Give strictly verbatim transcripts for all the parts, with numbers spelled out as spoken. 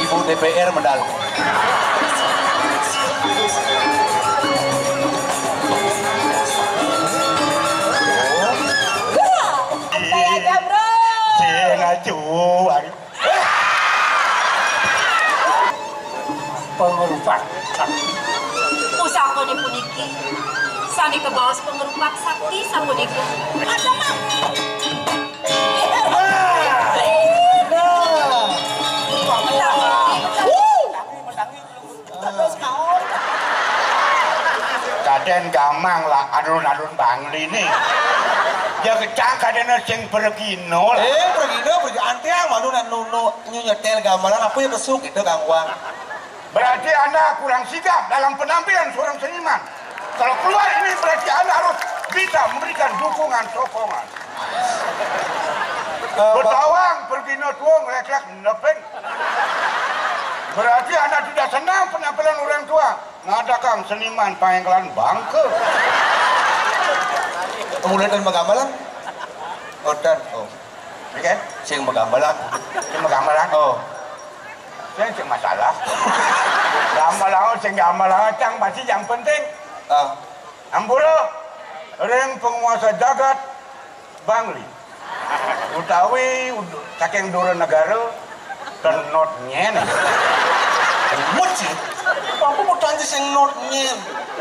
D P R medal. Santai aja, Bro. Sing acuh, ari. Pengerupak. Pusaka puniki sami kabaos pengerupak sakti sapunika. Ada, Mak. Kaden gamang lah alun-alun Bangli ni. Ya kecang kadena sing pergino lah. Eh, pergino, pergi antiang malu nak nunu nyu nyetel gamelan apa ya besuk gitu gangguan. Berarti Anda kurang sigap dalam penampilan seorang seniman. Kalau keluar ini berarti Anda harus bisa memberikan dukungan, sokongan. Eh, Pak. Betawang pergino tuung leklek nepeng. Berarti Anda tidak senang penampilan orang tua. Ngadakang seniman pangengkelan bangke. Mulai dan magamelan. Oh, dan, oh. Oke, sing magamelan. Sing magamelan. Oh. Sing, sing masalah. Gamelan, sing gamelan, cang pasti yang penting. Ah. Ampura, ring penguasa jagat Bangli. Utawi ud-, saking dura negara, tenot nyen. Mut sih. Apa mau tanya sing not nyen?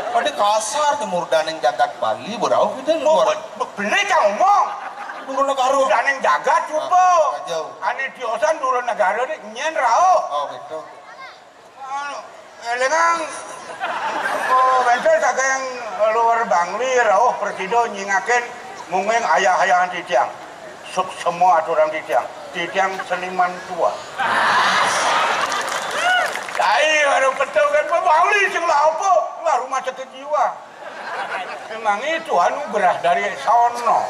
Pada kasar di murdaning jagat Bali, berau kita luar. Be-, be-, beli cang omong. Dura negara. Murdaning jagat, coba. Ah, jauh. Ane tiosan dura negara ni nyen rauh. Oh, gitu. Anu, elingang, oh, wénten saking luar Bangli rauh prasida nyingakin mungguing ayah-ayahan titiang. Suksema aturan titiang. Titiang seniman tua. Cai baru betul kan Bangli sing lah apa? Lah rumah sakit jiwa. Memang itu anugerah dari sono.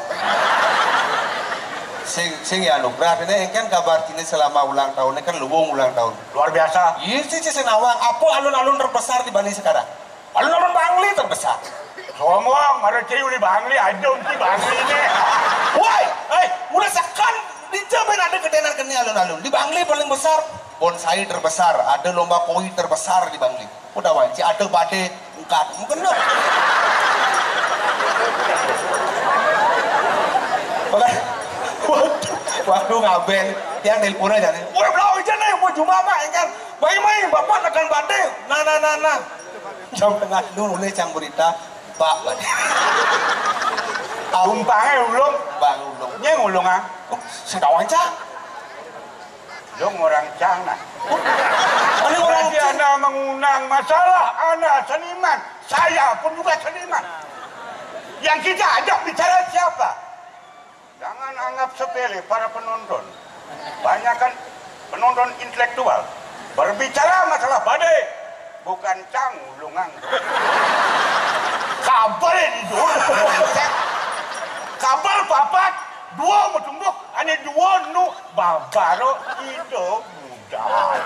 Sing, sing ya anugerah ini kan kabar kini selama ulang tahunnya kan luwung ulang tahun. Luar biasa. Iya sih, sih, sing nawang. Apa alun-alun terbesar di Bali sekarang? Alun-alun Bangli terbesar. Sombong, mara ciri uli Bangli, aja unti Bangli ini. Woi, eh, udah sekan, di Jaben ada ketenan kene alun-alun. Di Bangli paling besar, bonsai terbesar, ada lomba koi terbesar di Bangli. Udah wanci, ada badai, engkat. Mungkin no. Waduh, waduh, ngaben. Yang nelpon aja nih. Woi, belum aja nih, mau jumpa apa, ya kan? Mai, mai, bapak tekan badai. Nah, nah, nah, nah. Jam tengah dulu, boleh cang berita. Pak, badai. Umpangnya ulung. Bang ulung. Nyeng ulung, ah. Oh, sedang wanca. Dong orang cang nah. Ini orang berarti cang. Anda mengundang masalah, Anda seniman, saya pun juga seniman. Yang kita ajak bicara siapa? Jangan anggap sepele para penonton. Banyak kan penonton intelektual. Berbicara masalah badai, bukan cang ulungang. Kabel di dulu. Kabel papat, dua mau tumbuk, ane dua nu babaro itu. Dah.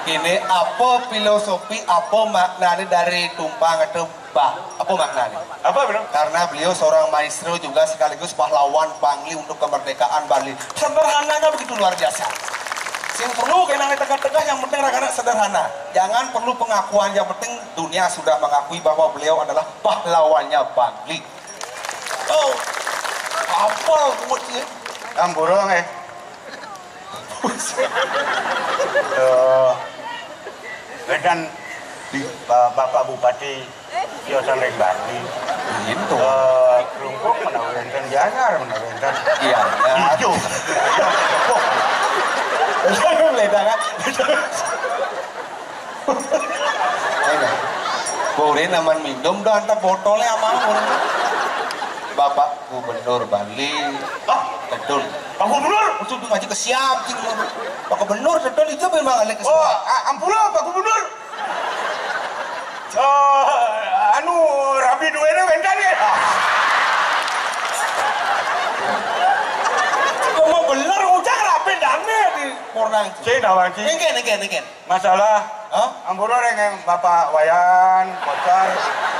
Ini apa filosofi, apa maknanya dari tumpang itu, Bah? Apa maknanya? Apa, Bro? Karena beliau seorang maestro juga sekaligus pahlawan Bangli untuk kemerdekaan Bali. Sederhananya begitu luar biasa. Sing perlu kena tegak-tegak, yang penting rakan sederhana. Jangan perlu pengakuan, yang penting dunia sudah mengakui bahwa beliau adalah pahlawannya Bangli. Oh, apa buatnya? Tamburong, eh. Eh, wénten di, Ba-, Bapak Bupati tiosan ring Bali. Gitu. Eh, Klungkung menawi wénten, Gianyar menawi wénten. Iya, ya. Ijo. Ledangan. Ayo, Bang. Boleh naman minum dah, antar botolnya sama. Bapak Gubernur Bali. Ah, betul. Pak Gubernur? Itu tuh ngaji ke siap gitu. Pak Gubernur betul itu memang ada ke siap. Oh, a-, ampura Pak Gubernur. Eh, anu, rabi duene wénten ya. Kok mau bener ujang rabi dame di Pornang. Sing nawang, sing. Nengke, nengke, nengke. Masalah, hah? Ampura ring Bapak Wayan, Kocar,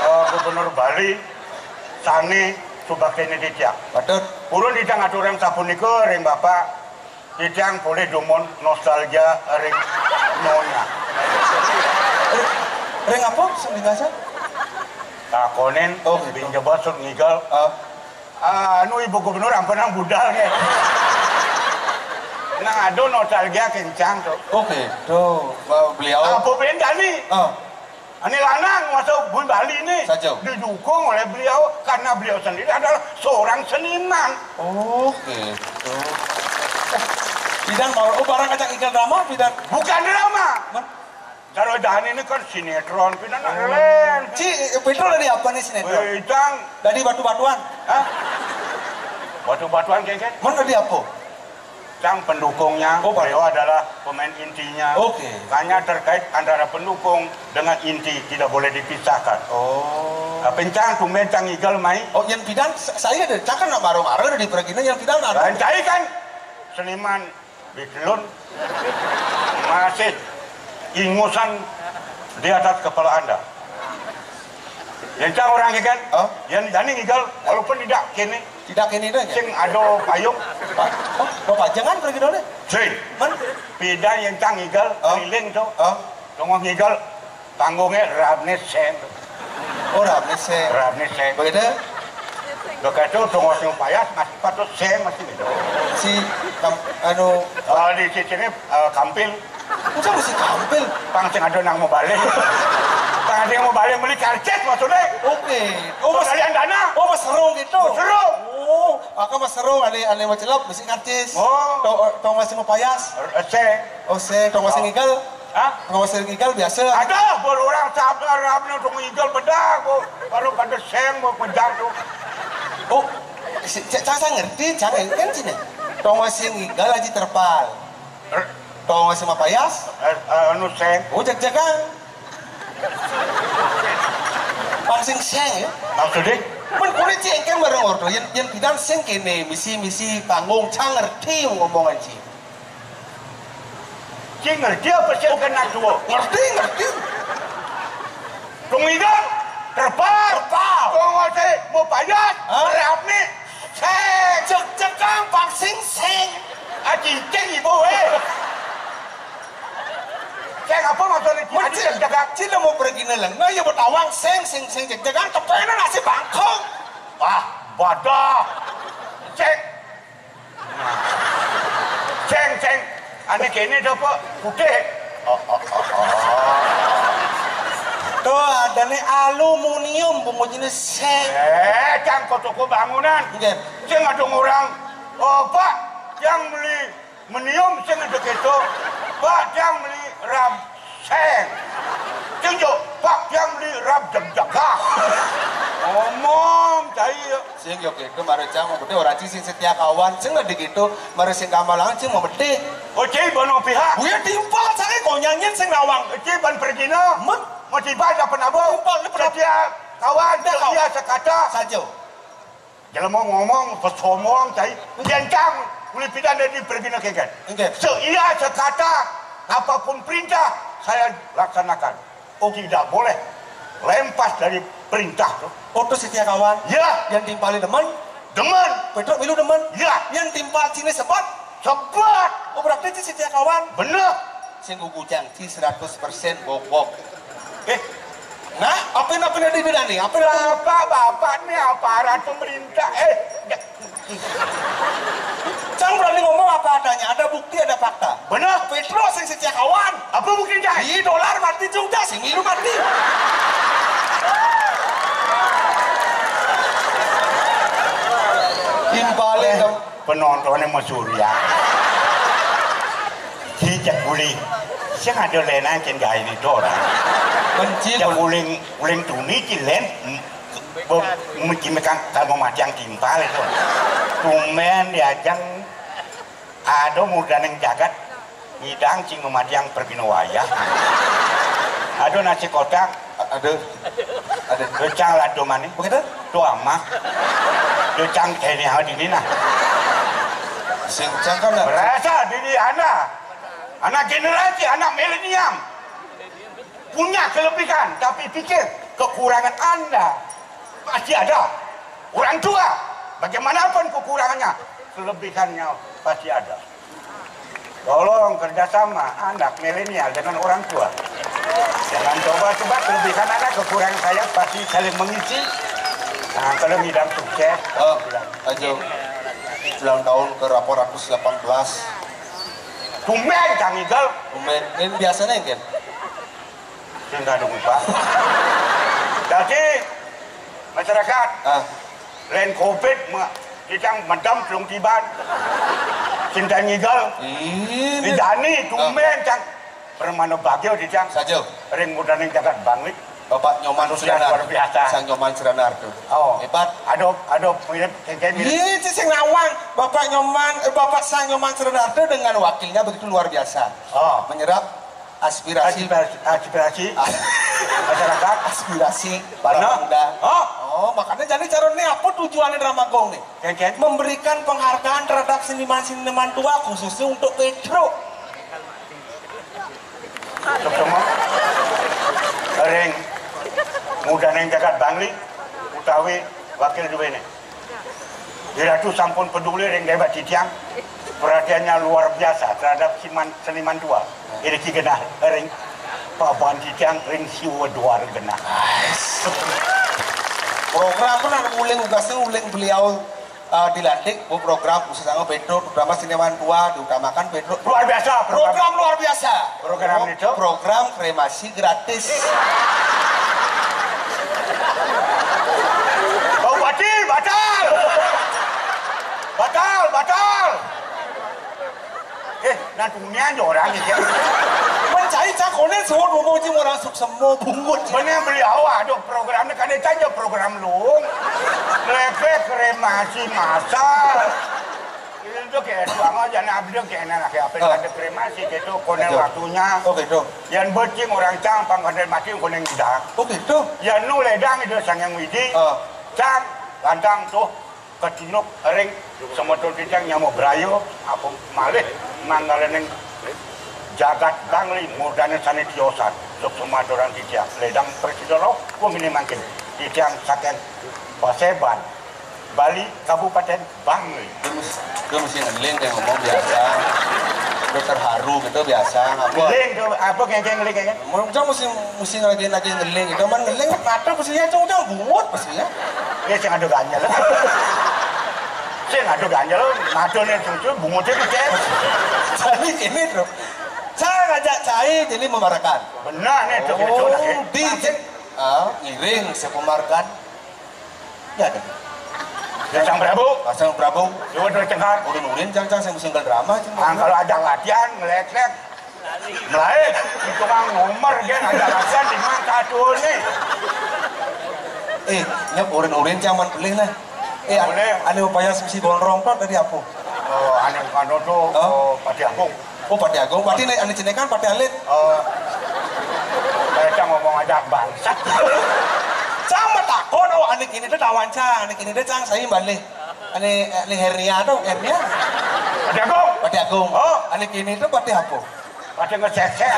eh, Gubernur Bali, sane subaktene titiang. Patut. Purun titiang aturang sapunika ring Bapak, Titiang polih dumun nostalgia ring nyonya. Ring apa? Sing dingasa? Takonin, oh, gitu. Bin Jebot Sut Ngigal. Ah. Ah, anu, Ibu Gubernur, ampunang budal, nih. Nang ada nostalgia kencang, tuh. Oh, gitu. Ba-, beliau. Apa bin Dani? Ah. Ini lanang masuk Bun Bali nih. Saja. Didukung oleh beliau karena beliau sendiri adalah seorang seniman. Oh, gitu. Eh, Pidan mau, oh, barang ajak Igal drama, Pidan. Bukan drama. Kalau Dani ini kan sinetron, Pidan nak lain. Ci, Pidan dari apa nih sinetron? Wih, Cang. Dari batu-batuan. Hah? Batu-batuan, kengkeng? Mana di apa? Cang pendukungnya, oh, beliau adalah pemain intinya. Oke. Hanya terkait antara pendukung dengan inti, tidak boleh dipisahkan. Oh. Nah, pencang tumben Cang Igal mai. Oh, yang Pidan, sa-, saya ada, Cang kan nak marah-marah di pergi, yang Pidan ada. Lain cai kan seniman bitlun masih ingusan di atas kepala Anda. Yang Cang orang kan? Hah? Yang Dani Igal, walaupun tidak kini. Tidak ini dah. Sing ada payung. Pak, oh, Bapak, jangan pergi dulu. Sing. Man? Pidan yang Cang Igal, oh, keliling tuh. Oh. Tongos Igal, panggungnya rabne seng. Oh, rabne seng. Rabne seng. Begitu? Begitu, tongos yang payas, masih patut seng, masih gitu. Si, kam-, anu, oh, di sini, eh, kampil. Masa mesti kampil? Pang sing ada nang mau balik. Pang ada yang mau balik, beli karcis maksudnya. Oke. Oh, mas, kalian dana. Oh, mas serung gitu. Mas serung. Oh, maka mas serung, ane, ane mau celap, mesti karcis. Oh. Tong, tong masih mau payas. Eh, seng. Oh, seng, tong masih ngigal. Hah? Tong masih ngigal biasa. Ada, baru orang sabar, orang tong ngigal bedah, kok. Baru pada seng, mau pejam tuh. Oh, si, si, Cang, Cang ngerti, Cang, kan sini. Tong masih ngigal aja terpal. Tong masih mau payas. Eh, eh, anu seng. Oh, jag-jagang. Pang sing seng, ya. Maksudnya? Men kulit ci engkén bareng ordo, yang, yang Pidan seng kene, misi, misi panggung, Cang ngerti ngomongan ci. Ci ngerti apa sih kena dua? Ngerti, ngerti. Tong Igal, terpal. Terpal. Tong masih mau payas, hah? Rame. Seng. Cek-, cekang pang sing seng. Aji ceng ibu, eh. Seng apa maksudnya? Mun aji cek-, cek-, cekang. Cina mau pergi neleng. Nah, ya, betawang seng, seng, seng, cek-, cekang, tepena nasi bangkong. Wah, badah. Cek. Ceng, ceng. Ane kene dah, Pak. Putih. Oh, oh, oh, oh. Tuh, ada nih aluminium, bungo jenis seng. Eh, cang ke toko bangunan. Nggih. Sing ada orang, "Oh, Pak, yang beli menium sing ada gitu. Pak, yang beli ram seng. Tunjuk, Pak, yang beli ram jegjaga." Ngomong, cai. Sing yo gitu, mari cang mau bedé orang ci sing setia kawan, sing lah di gitu, mari sing gamalangan sing mau bedé. Oh, cai bono pihak. Buya timpal, saya konyangin sing nawang. Cai ban pergina. Men? Mau tiba ada penabung. Timpal, ini penabung. Setia kawan, dah, iya sekata. Saja. Jelema ngomong, pesomong, cai. Yen cang, uli Pidan dadi pergina kengken. Nggih. Seia sekata, apapun perintah, saya laksanakan. Oh. Tidak boleh lempas dari perintah tu. Oh, tu setia kawan? Ya. Yang timpali demen? Demen. Petruk milu demen? Ya. Yang timpal sini sebat? Sebat. Oh, berarti itu setia kawan? Benar. Sing gugu cang, ci seratus persen bokok. Eh, nah, apa yang, apa yang dibilang nih? Apa yang Bapak, Bapak nih aparat pemerintah. Eh, ya. Cang berani ngomong apa adanya, ada bukti, ada fakta. Benar. Petruk sing setia kawan. Apa buktinya? Ih, dolar mati juga, sing milu mati. Timpalé, eh, dong. Penontonnya mau Surya. Ci cek uling. Sing ada lenan cen gawe itu orang. Benci. Cek uling, uling tuni ci len. Bo, mungkin kan kalau mau mati yang timpal itu. Tumben diajang ada murdaning jagat. Ngidang cing memadiang pergina wayah. Aduh, nasi kotak. A-, aduh. Aduh. Cang lado maning. Begitu? Tuh amah. Tuh cang kene hal dini nah. Sing cang kan lah. Berasa diri anak. Anak generasi, anak milenial. Punya kelebihan, tapi pikir kekurangan Anda pasti ada. Orang tua, bagaimanapun kekurangannya, kelebihannya pasti ada. Tolong kerjasama anak milenial dengan orang tua. Jangan coba-coba kelebihan anak, kekurangan saya pasti saling mengisi. Nah, kalau ngidam sukses. Oh, aja ulang tahun ke delapan ratus delapan belas. Tumben Kang Igal. Tumben. Ini biasanya kan? Sing kadung upah. Jadi masyarakat, ah, lain covid mah, kita medam telung tiban. Cinta ngigal. Ini. Di Dani, ah, tumben, Cang. Permana bagio di Cang. Saja. Ring mudaning jagat Bangli. Bapak Nyoman Antusias Srenar. Luar biasa. Sang Nyoman Srenar tuh. Oh. Hebat. Adop, adop, mirip, kayak mirip. Ini sing nawang. Bapak Nyoman, eh, Bapak Sang Nyoman Srenar tuh dengan wakilnya begitu luar biasa. Oh. Menyerap aspirasi. Aspirasi, aspirasi masyarakat. Aspirasi para pemuda. Oh. Oh, makanya jadi calon ini apa tujuannya Drama Gong nih? Ken, ken. Memberikan penghargaan terhadap seniman-seniman tua, khususnya untuk Pedro. Suksma. Ring mudaning jagat Bangli utawi wakil duwene. Iratu sampun peduli ring dewek titiang. Perhatiannya luar biasa terhadap siman-, seniman tua. Iriki genah ring papan titiang ring siwa duar genah. Program pun ada uling ugasnya, uling beliau, eh, dilantik, bu program khusus sama Pedro, terutama seniman tua diutamakan Pedro. Luar biasa program. Program luar biasa. Program itu? Program kremasi gratis. Bupati, batal! Batal, batal! Eh, nah, tunian aja orang ini. Mencari cakonan semua ngomong aja orang suksema bungut. Bener beli awak, aduh, programnya kan itu aja program lu. Lepek kremasi massal. Itu kayak tuang aja, nah, abdi kayak enak, kayak apa, ah, ada kremasi gitu, konen, betul, waktunya. Oh, gitu. Yang becing orang Cang, pang konen mati, konen ngidak. Oh, gitu. Ya, nu ledang itu sang yang widi. Ah. Cang, lantang tuh, ketunuk, ring, semeton titiang nyamuk berayo, apa malih, manggalaning jagat Bangli, mudane sane tiosan. Suksma aturan titiang, ledang presiden roh, wong ini mangkin. Titiang saking Paseban, Bali, Kabupaten Bangli. Dia mesti, dia mesti ngeling kayak ngomong biasa. Dia terharu gitu biasa, ngapa? Ngeling tuh, apa kayak, kayak ngeling kayak? Mau, dia mesti, mesti lagi, lagi ngeling gitu. Man ngeling, mata mesti ya, cuma bungut mesti ya. Ya, sing ada ganjel. Sing ada ganjel, matane cucu, bungutnya dikit. Jadi gini, Bro. Saya ngajak cai, jadi membarakan. Benar nih, tuh, gitu, oh, tuh, di, ah, ngiring, saya pemarakan. Ya, ada. Ya, Sang Prabu. Ah, Sang Prabu. Coba dulu cengkar. Udah nurin, Cang, Cang, saya mesti drama, Cang. Ah, kalau ada latihan, ngelek-lek. Mulai, itu mah ngomor, dia ada latihan, di mana satu nih. Eh, nyep urin-urin, Cang, man pelih, nah. Eh, an-, boleh. Ane upaya mesti gondrong, Pak, tadi apa? Oh, ane anu tuh, oh, Pati Agung. Oh, Pati Agung. Berarti ane, ane cenekan, Pati Alit. Oh. Saya ngomong aja bangsat. Sama takon, oh, ane kini tuh tawan, Cang. Ane kini tuh, Cang, saya balik. Ane, ane hernia tuh, hernia. Pati Agung. Pati Agung. Oh. Ane kini tuh Pati apa? Pati ngecek-cek.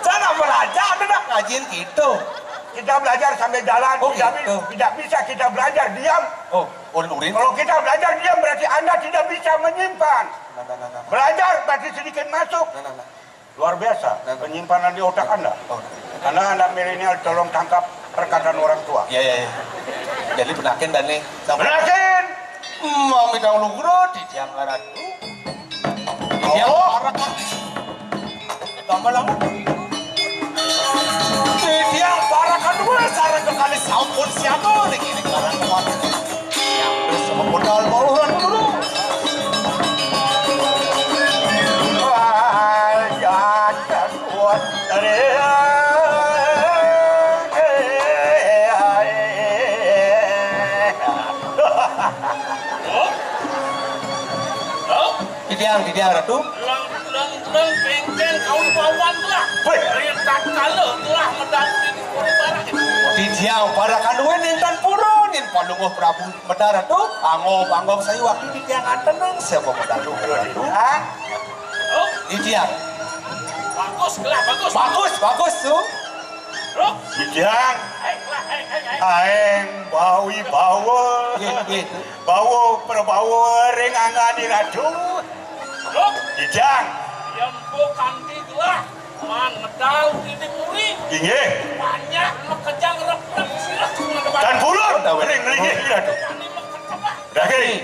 Cara belajar tuh nak ngajin gitu. Kita belajar sambil jalan. Oh, tidak bi-, gitu. Tidak bisa kita belajar diam. Oh, ulun-ulun. Kalau kita belajar diam, berarti Anda tidak bisa menyimpan. Nah, nah, nah, nah. Belajar berarti sedikit masuk. Nah, nah, nah. Luar biasa, nah, penyimpanan di otak Anda. Oh. Anda anak milenial, tolong tangkap perkataan orang tua. Iya, iya, iya. Jadi benakin dan nih. Benakin! Mami dahulu guru di tiang ngaran. Di tiang, oh, parakan. Lama-lama. Di tiang parakan dua, sarang kekali sampun siapa nih, ini barang kuat. Yang bisa modal mau dulu. Wah, jangan kuat dari. Titiang, titiang, Ratu. Lang, lang, lang, kengkeng, kawibawan telah. Weh. Ri tatkala telah medal di puri barat. Titiang, para kanduin intan purun, in palungguh Prabu Medar Ratu. Anggop, anggop, saya wakil titiang antenang, siapa Medar Ratu? Hah? Oh. Titiang. Bagus, telah bagus. Bagus, bagus, tu. Loh. Titiang. Hai, telah, hai, hai, hai. Aeng bawi bawa. Nggih, nggih. Bawa perbawa ring angganing Ratu. Ijang. Yén mpu kanti gelah, man medal titik muri. Inggih. Banyak makejang reprek sirah cuma depan. Dan purun. Ring, ring, inggih, Ratu. Wani makejebak. Daging.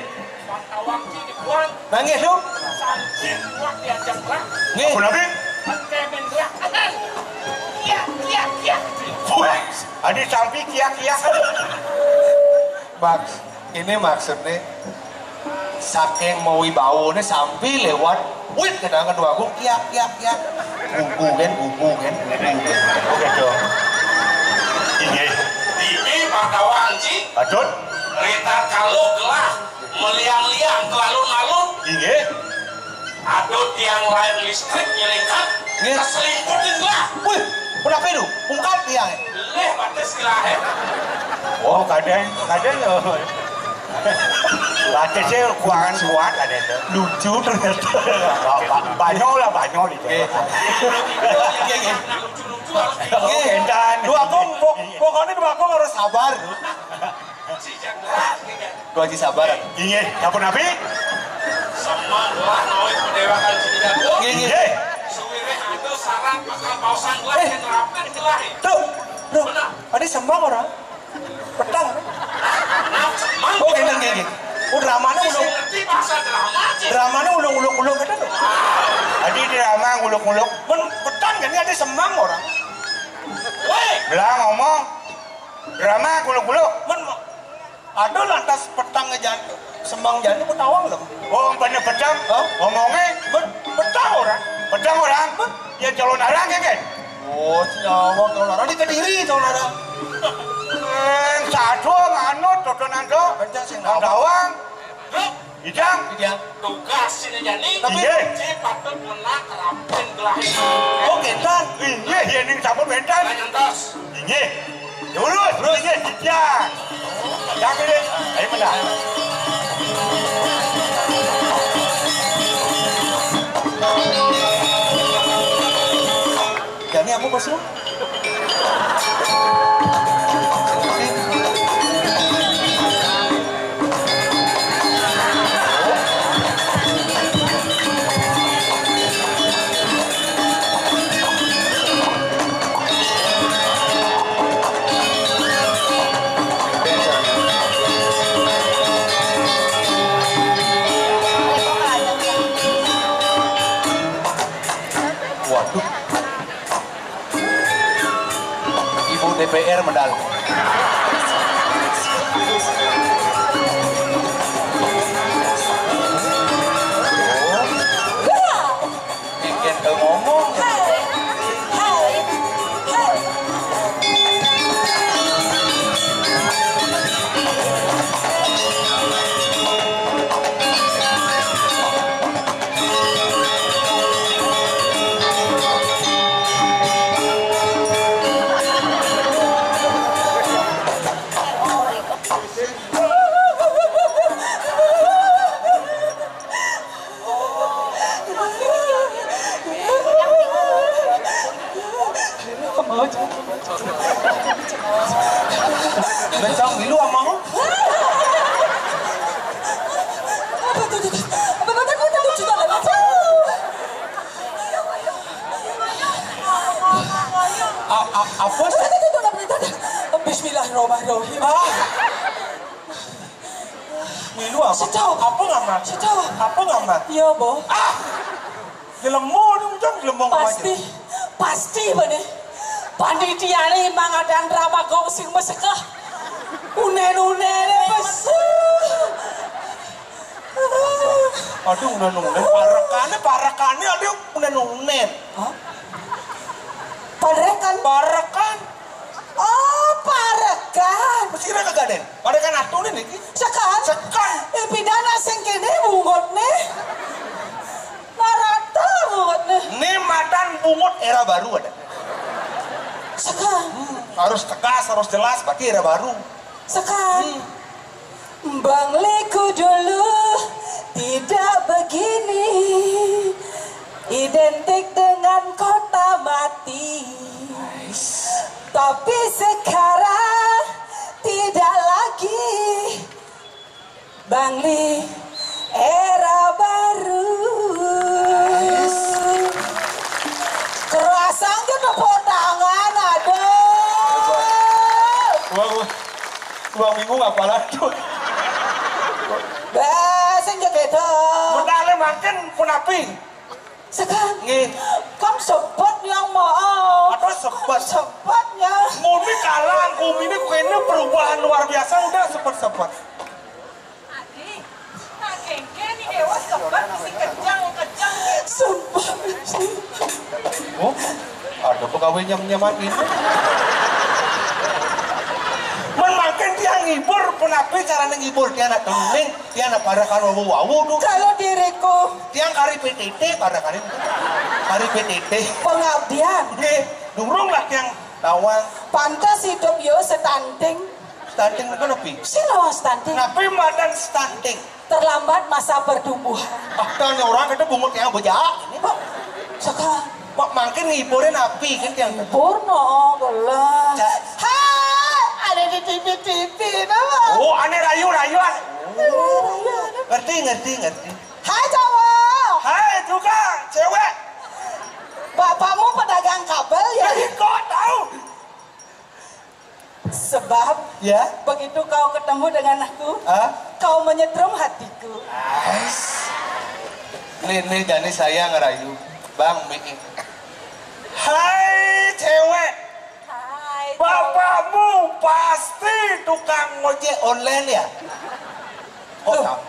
Bang Tawang ci dibuang. Nangis, Duk. Sancing kuat diajak gelah. Nggih. Ampun, Abi. Engke men gelah. Kiak, kiak, kiak. Wah, adi sampi kiak-kiak. Maks-, ini maksudnya saking mau wibawane sampi lewat wit kadang kedua aku kiak, kiak, kiak. Gugu kan, gugu kan, gugu kan. Oke, dong. Inggih. Dini Bang Tawang ci. Patut. Rita kalau gelah meliang-liang ke lalun-lalun. Inggih. Aduh, tiang lain listrik nyelingkat. Nggih. Keselimputin gelah. Wih, kenapa itu? Ungkat tiang. Leh batis gelah, eh. Oh, kadang, kadang, oh. Batisnya kuangan kuat ada itu. Lucu ternyata. Ba-, ba-, banyak lah, banyak itu. Nggih. Nggih, nggih. Lucu-lucu harus di- Oh, entan. Dua kong, pok-, pokoknya dua kong harus sabar. Dua Haji sabar. Inggih, sampun napi? Semang gelah nawit mendewakan sini jago. Nggih, nggih. Inggih. Suwireh ada saran bakal pausan gelah. Eh. Yang nerapkan gelah. Tuh, bro. Benar. Ada semang orang? Petang. Nah, semang. Oh, nggih, nggih, nggih. Oh, dramanya ulung. Ngerti bahasa drama, Cik. Dramanya ulung, ulung, ulung, gitu loh. Adi drama ulung, ulung. Men, petang, kan, ada semang orang. Woi. Belah ngomong. Drama guluk-guluk. Men, ada lantas petang ngejan-, semang jani petawang lem. Oh, umpamanya petang? Hah? Ngomongnya? Men, petang orang. Petang orang? Men? Ya calon arang ya kan? Oh, nyawa calon arang. Di Kediri calon arang. Eh, satu nganut, totonan do. Kencang sing Bang Tawang. Ijang. Iya. Tugas sini jani. Tapi iya. Ci patut menang rapin gelah. Oh, gentan. Iya, iya, ini sampun gentan. Lah, nyantos. Inggih. Lurus, lurus, inggih, Ijang. Yang ini, ayo menang. Jani apa, Bos? Waduh. Ibu D P R medal. Bikin ngomong. Bencong milu amang. A-, a-, apa sih? Bismillahirrahmanirrahim. Ah. Milu apa? Seto. Apa ngamat? Seto. Apa ngamat? Iya, Bo. Ah! Jelema ni ujang jelema. Pasti, pasti bene. Panitiane mangadan drama gong sing mesekah. Unen-unen pesu. Aduh, unen-unen. Parekane, parekane, aduh, unen-unen. Hah? Parekan? Parekan. Oh, parekan. Mesti kira kagak, Den? Parekan atuh, Den, iki. Sekan? Sekan. Eh, pidana sing kene bungutne. Narata bungutne. Ini madan bungut era baru ada. Sekan. Hmm, harus tegas, harus jelas, berarti era baru. Sekan. Hmm. Bangliku dulu tidak begini, identik dengan kota mati. Tapi sekarang tidak lagi. Bangli era baru. Dua minggu ngapalan tuh. Bah, sing jek itu. Menale mangkin punapi? Sekarang. Nggih. Kan sebet yang mau. Atau sebet. Sebetnya. Ngumi kalang, ngumi ini kayaknya perubahan luar biasa, udah sebet-sebet. Adi, nah, kengke nih dewa sebet mesti kejang, kejang. Sebet. Oh, ada pegawai nyam-nyaman ini. Men mangkin tiang ngibur, punapi carane ngibur tiang nak tening, tiang nak pada kan wawu-wawu tuh. Kalau diriku. Tiang kari P T T, pada kari, kari P T T. Pengabdian. Nggih, durung lah tiang nawang. Pantes hidup yo stunting. Stunting niku napi? Sing nawang stunting. Napi madan stunting? Terlambat masa pertumbuhan. Ah, tanya orang kata bungut yang bejak. Ini kok saka. Mak mangkin ngiburin api kan tiang. Purno, kelas. Ca- Hai, ada di T V, T V, nama? Oh, ane rayu-rayu, ah. Rayu, rayu, ada. Ngerti, ngerti, ngerti. Hai, cowok. Hai, juga, cewek. Bapakmu pedagang kabel, ya? Jadi kok tahu? Sebab, ya, begitu kau ketemu dengan aku, hah? Kau menyetrum hatiku. Ais. Ini, ini jadi saya ngerayu. Bang, Mi. Hai, cewek. Hai. Bapakmu pasti tukang ngojek online, ya? Kok tahu?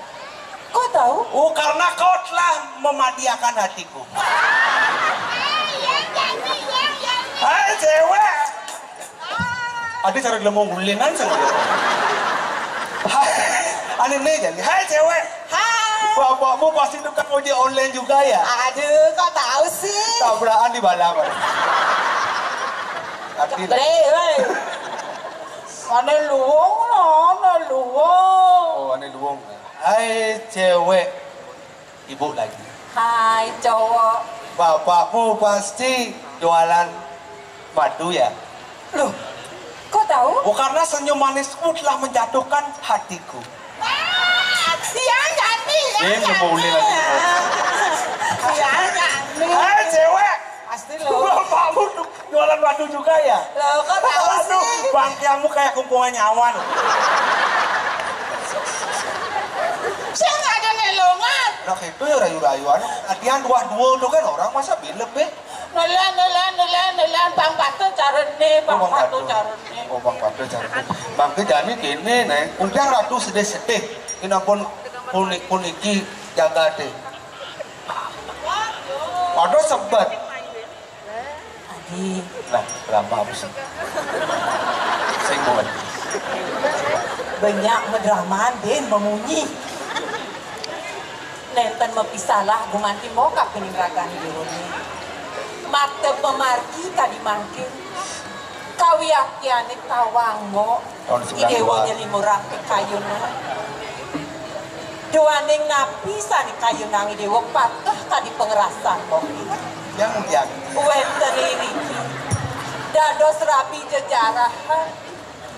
Kok tahu? Oh, karena kau telah memadiakan hatiku. Hai, cewek. Adi cara dia mau gulingan sama dia. Hai, ane nih jadi. Hai, cewek. Hai. Bapakmu pasti tukang ojek online juga, ya? Aduh, kok tahu sih? Tabrakan di balapan. Adi. Cebre, woi. Ane luwung, ane luwung. Oh, ane luwung. Hai, cewek. Ibu lagi. Hai, cowok. Bapakmu pasti jualan madu, ya? Loh, kok tahu? Oh, karena senyum manismu telah menjatuhkan hatiku. Yang jadi, yang jadi. Ini mau boleh lagi. Yang jadi. Hai, cewek. Pasti lo. Bapakmu tuh jualan madu juga, ya? Loh, kok tahu sih? Aduh, bangkianmu kayak kungkungan nyawan. Saya nggak ada nelongan. Nah, itu ya rayu-rayuan. Latihan dua-dua tuh kan orang masa bilep, eh. Nelen, nelen, nelen, nelen, Bang Patuh carane, Bang Patuh carane. Oh, Bang Patuh carane. Bang Patuh carane. Bang Patuh jani kene, Neng. Undang Ratu sedih-sedih. Ini pun punik-puniki jaga deh. Ada sebet. Adi. Nah, drama apa sih? Sing buat. Banyak medraman, Din, memunyi. Nenten mapisalah gumanti mo kapining ragan dewane. Makta pamargi kadi mangkin. Kawiaktiane tawang mo. Tahun sembilan dua. Idewa nyelimo rapi kayuna. Duaning napi sane kayunang idewa patuh kadi pangrasan mo. Yang, yang. Wenten iriki. Dados rabi jejarahan.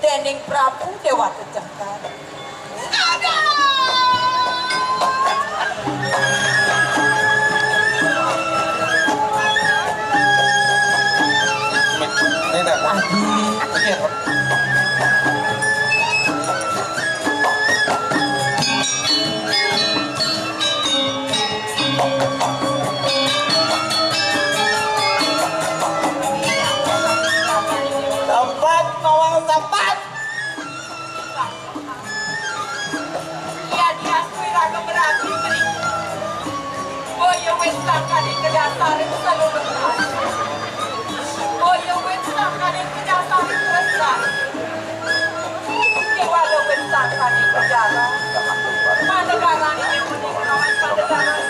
Dening Prabu Dewata Cengkar. Ini dah. Adi. Ini ya, Pak. Tempat, nawang tempat. Iya, diastui raga berarti beri. Boyo wis sangkane kedasaring seluruh. Boyo wis sangkane kedasaring tresna. Kewala wis sangkane kedasaring. Panegarane yang menika panegarane.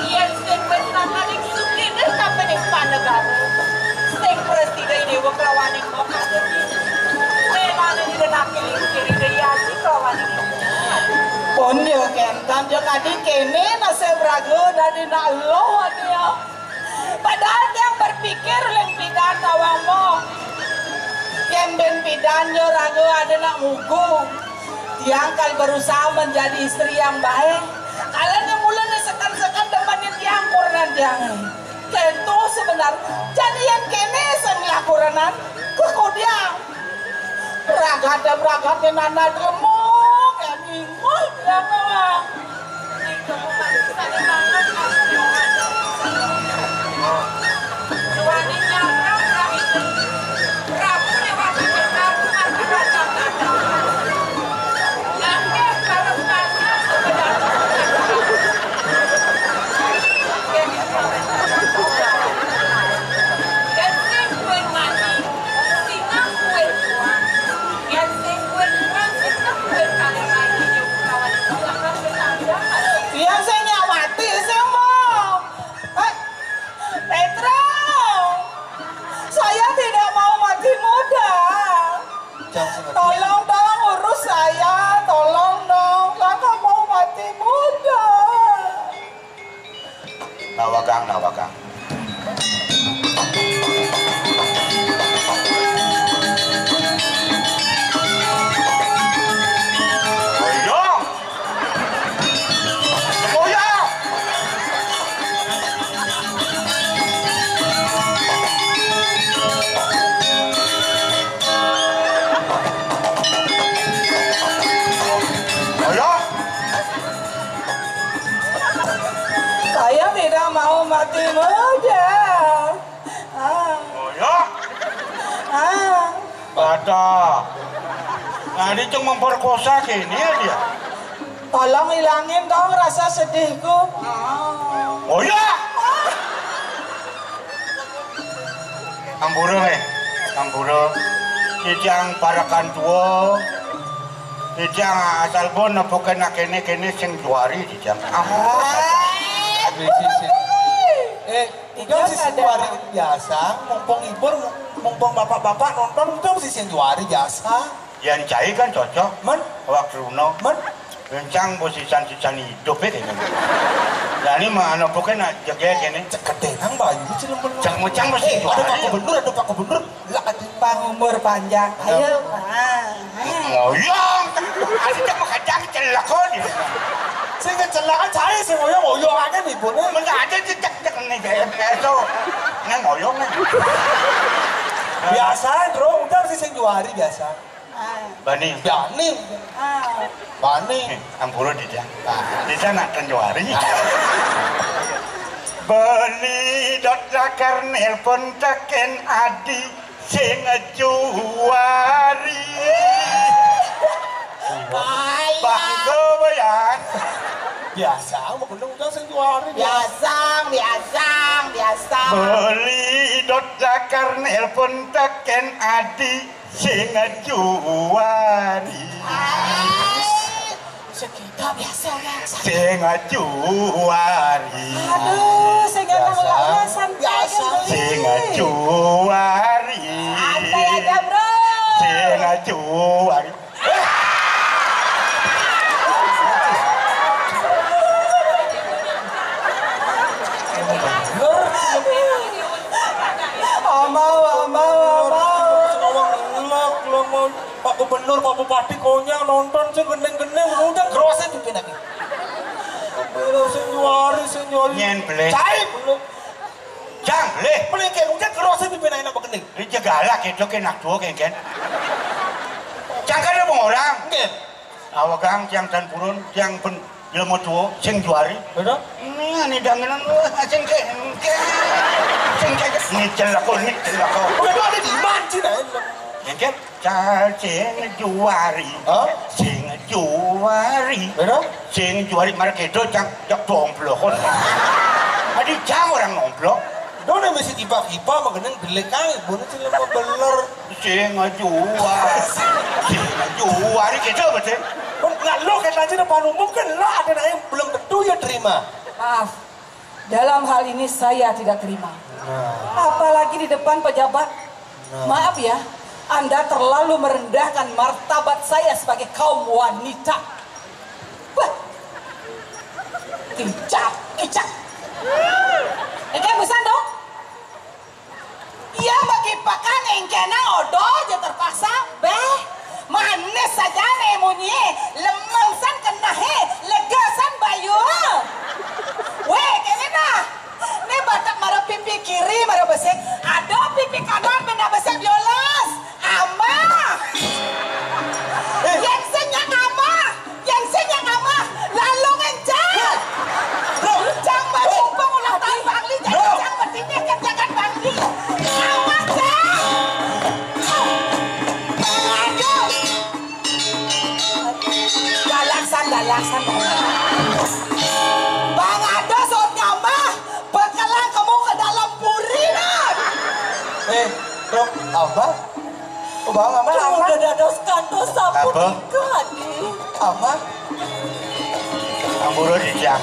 Yen sing wis nangkaning sugih kapening panegara, sing prasida Dewa kelawaning Maha Suci, lenane didenake ing kiri dayasi kelawaning. Pun yo kentan yo kadi kene nasib raga dadi nak lo ati ya. Padahal tiang berpikir ling pidan tawang mo. Yen ben pidan yo raga ada nak mugu. Tiang kal berusaha menjadi istri yang baik. Kala nyemulane seken-seken demenin tiang kurenan tiang. Kento sebenar. Jani yen kene sing lakurenan kekudiang. Ragate-ragate nana demo, kayak bingung ya, Bang. Yang saya nyak mati, saya mau. Hei, Petra, saya tidak mau mati muda. Tolong dong urus saya, tolong dong. Kakak mau mati muda. Nawagang, nawagang. Oh iya. Oh iya. Oh iya. Saya tidak mau mati muda. Ah. Oh ya? Ah. Pada. Nah, ini cuma memperkosa gini ya dia. Tolong hilangin dong rasa sedihku. Ah. Oh ya? Ampura, eh. Ampura. Titiang parekan tua. Titiang asal pun nepukin kene-kene sing juari titiang. Ah. Sing juari. Eh, udah sih sing juari biasa, mumpung hibur, mumpung bapak-bapak nonton, udah sih sing juari biasa. Yang cai kan cocok. Men? Waktu Runo. Men? Rencang bos sisan-sisan hidup ya kene. Lah ini mah anak pokoknya nak jegek ini. Ceketenang bayu cilem bener. Cang mecang bos. Eh, ada Pak Gubernur, ada Pak Gubernur. Lah ada Pak umur panjang. Ayo, Pak. Ngoyong. Ada tak makajang celakon. Sing kecelakaan saya sing ngoyong, ngoyong aja nih, Bu. Mendak ada cek cek nih kayak itu. Nang ngoyong nih. Biasa, Bro, udah sih sing juari biasa. Bani. Bani. Bani. Eh, ampura di dia. Di sana kan juari. Beli dot lakar nelpon teken adi sing juari. Bangga bayan. Biasa, mau gendong udah sing juari. Biasa, biasa, biasa. Beli dot lakar nelpon teken adi sing juari. Sekitar biasa, biasa. Sing juari. Aduh, sing enak lah, santai biasa. Sing juari. Santai aja, Bro. Sing juari. Amau, amau, amau. Ngomong elak, lo mau Pak Gubernur, Pak Bupati konyang nonton sing gendeng-gendeng, udah kerosnya tuh kena. Sing juari, sing juari. Nyen beli. Cai belum. Jang beli. Beli kayak udah kerosnya tuh kena enak begini. Ini jegala gitu kena tuh kayak kan. Cang kan ada orang. Nggih. Awegang tiang tan purun, tiang pun ilmu tua, sing juari. Betul? Ini ane dangenan wah sing ke engke. Sing ke ini celako, ini celako. Udah ada di mana sih, Nay? Engke cal sing juari. Hah? Sing juari. Betul? Sing juari marang kedo cang cek domplokon. Adi cang orang nomplok. Done mesti tiba-tiba mengenang gelek kang, ibu nanti lemah beler. Sing juari. Sing juari gitu betul. Nggak lo kata aja depan umum kan lo ada yang belum tentu ya terima. Maaf, dalam hal ini saya tidak terima. Nah. Apalagi di depan pejabat. Nah. Maaf ya, Anda terlalu merendahkan martabat saya sebagai kaum wanita. Wah. Kicap, kicap. Engke busan dong. Iya bagi pakan engkena odo aja terpaksa. Beh, manis saja nih munyi. Lemengsan kenahe, legasan bayu. Weh, kene nah. Ini batak mara pipi kiri, mara besik. Ada pipi kanan, benda besik dioles. Amah. Amah? Bang, Amah, Amah. Udah dados kantos sapunika, Adi. Amah? Ampura, Titiang.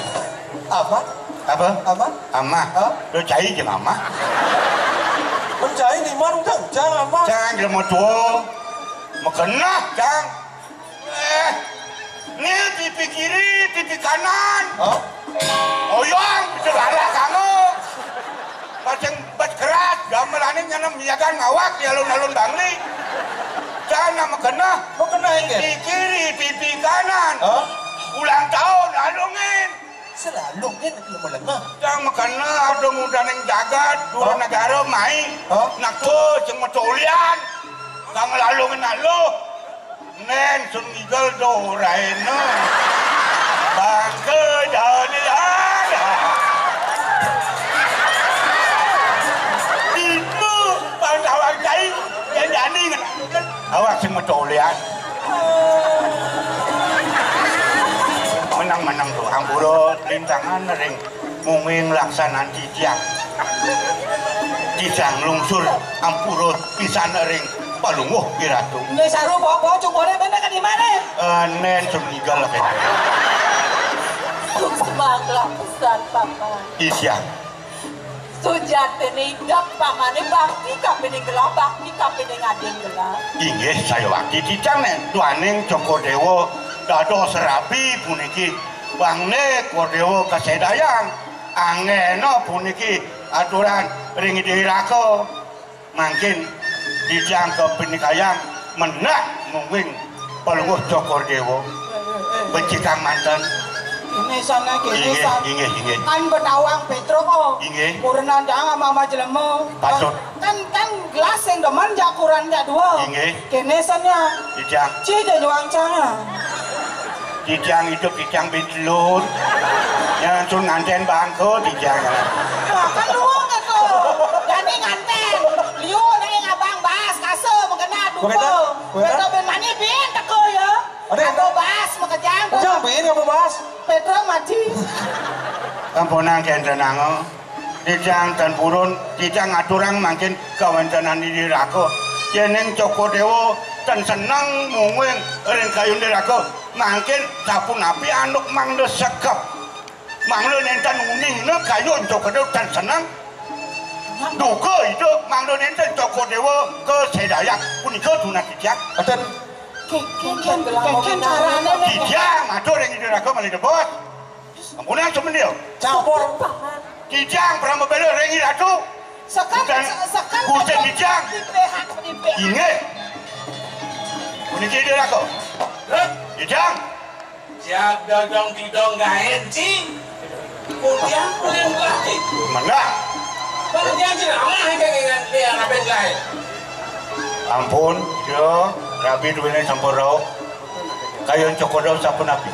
Amah? Apa? Amah? Amah. Hah? Lu cai jeung Amah. Mencai ni mah udah jang, Amah. Jang, jelema tua. Makenah, jang. Eh, ni pipi kiri, pipi kanan. Hah? Oyong, segala kanggo. Paceng bat keras, gamelane nyana miagan ngawak di alun-alun Bangli. Jana makenah. Makenah, inggih. Pipi kiri, pipi kanan. Hah? Ulang tahun, alungin. Selalu kan lima lengah. Yang makenah ada mudaning jagat, dua negara mai. Hah? Nakto jeung matolian. Kang lalu ngenalu. Nen sun ngigel doraena. Bangke jadi ada. Itu bangsa awak cai yang jadi ngenalu. Awak sing matolian. Menang-menang tuh, ampura rintangan ring munging laksanan titiang. Titiang lungsur ampura pisan ring palungguh Iratu. Nggih, saru, bawa-bawa cukure, bener ke di mana? Eh, nen sun ngigel, kan. Sumanglah pesan, Paman. Titiang. Sujatine idep pamane bakti kapining gelah, bakti kapining adin gelah. Inggih, saya bakti titiang nek duaning Cokor Dewa dados rabi puniki. Bangne Cokor Dewa kasedayang anggena puniki aturan ring Ida Raka. Mangkin titiang kapinikayang mendak mungguing Palungguh Cokor Dewa. Becikang manten. Ini sana, kene inggih, sana. Inggih, inggih. Kan betawang Petruk, oh. Inggih. Purna dang ama-ama jelema. Patut. Kan, kan gelas sing demen jak kuran jak dua. Inggih. Kene sana. Titiang. Ci je juang cang. Titiang idup, titiang bit telur. Yang langsung nganten bangko, titiang. Nah, kan luang itu. Jadi nganten. Liu naik abang bas, kasa, mengena, duka. Kuwi ta? Kuwi ta? Beto ben mani bin teko ya. Ada yang Aku bas makejang. Ujang bin kamu bas. Petruk mati. Ampunang kenten ango. Titiang tan purun, titiang ngaturang mangkin kawentenan Ida Raka. Yening Cokor Dewa tan seneng mungguing ring kayun Ida Raka, mangkin sapunapi antuk mangda sekep. Mangda nenten uningna kayun Cokor Dewa tan seneng. Duka ida mangda nenten Cokor Dewa kasedayang punika tunat titiang. Aten. Keken, keken, keken carane nek. Titiang matur ring Ida Raka malih debos. Ampunang sumendil. Campur. Titiang prama bela ring Ida Ratu. Sekan, bukan se-, sekan Gusti Titiang. Di P H, di P H. Inggih. Puniki Ida Raka. Titiang. Siap dodong didong gaen, cing. Kudiang kuliah belah, cing. Mendak. Kudiang ceramah, cing, dengan dia, ngapain gaen? Ampun, ya, rabi duwene sampun rauh. Kayun Cokor Dewa sapunapi?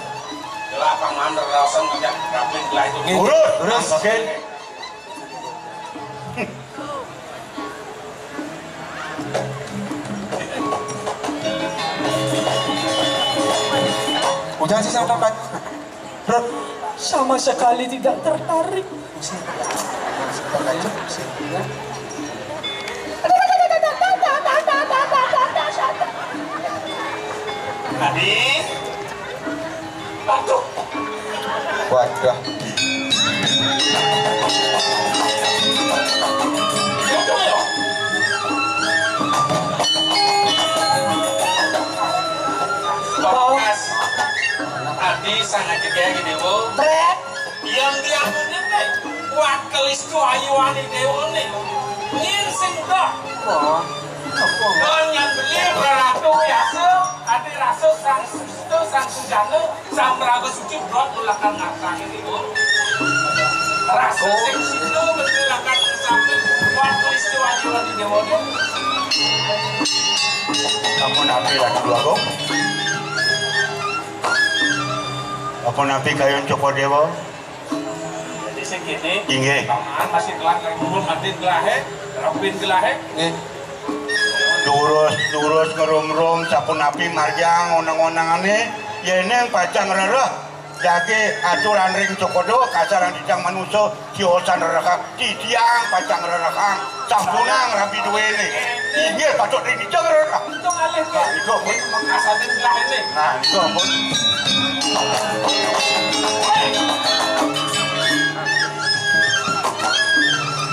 Jelas, Paman, rasa ngajak rabi belah itu. Urus, urus. Oke. Ujang sih sama Pak. Bro. Sama sekali tidak tertarik. Tadi. Waduh. Waduh. Bakas. Adi sangat juga gini, Bu. Brek. Yang diamunin nih, kuat kelis tuh ayuan ide nih. Ngirsing dah. Wah. Don yang beli beratu biasa, adi rasa sang susto, sang sujana, sang meraga suci, brot nulakan ngatang ini, Bu. Rasa sing situ bertulakan sampai kuat peristiwa di Dewa. Ampun, api lagi dua, Bu. Ampun, api kayun Cokor Dewa. Jadi sing kene, inggih. Paman masih telah ngerumrum adin gelahe, rapin gelahe. Nggih. Durus, durus ngerumrum sapunapi marjang onang-onangane, yeneng pacang rereh. Daging aturan ring cokodo, kasarang titiang manusa, tiosan rerehang, titiang pacang rerehang, sampunang rabi duéné. Inggih patut ring titiang rerehang. Itu ngalih, nah, itu pun. Makasanin gelah ini. Nah, itu pun.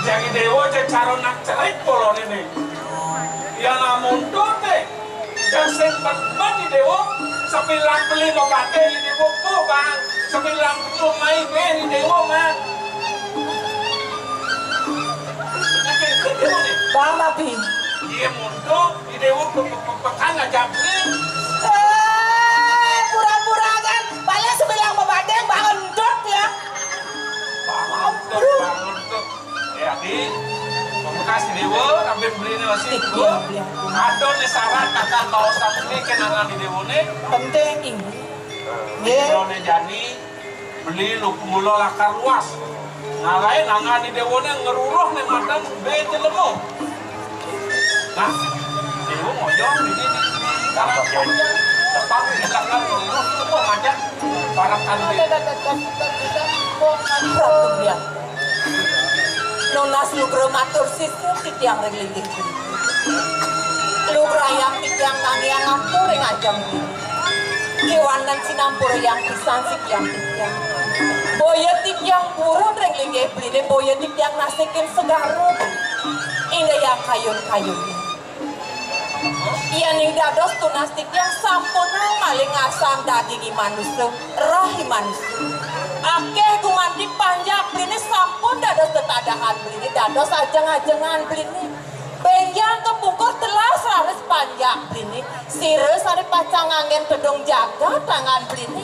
Yang déwa cek cara nak cerik polon ini. Yang amun tuh, téh. Yang sing bet-bet di déwa, sebilang beli mabading di déwa, tuh, Bang. Sebilang beli main, eh, di déwa, Bang. Bang, tapi iya, mundur di déwa, pe-, pe-, pe-, pekan aja beli. Eh, pura-pura kan, paling sebilang mabading, Bang, entut ya. Bang, entut, Bang, entut. Ya, di pamekasné déwa, rabi beliné masih. Iya, déwa. Iya. Ada né syarat kakang baosan né kenangan di déwané. Penting, inggih. Nggih. Déwané jani, beli lu mula lakar luas. Ngalahin angan di déwané ngeruruh né madan bé jelema. Nah, déwa ngoyong di sini. Sekarang tepang di belakang ngeruruh tuh madan. Parakan bé. Ratu Biang. Nunas lugra matur sisip titiang ring linggih beli. Lugrayang titiang nangiang atur ring ajeng beli. Kéwanten sinampurayang pisan sikian titiang. Boya titiang purun ring linggih beliné, boya titiang nasikin segara. Indayang kayun-kayun. Yéning dados tunas titiang sampunang malih ngarsang daging i manusa, roh i manusa. Akéh gumanti panjak beliné sampun dados tetadahan beliné, dados ajeng-ajengan beliné. Bénjang kapungkur telas raris panjak beliné, sira sané pacang nganggén tedung jagat tangan beliné.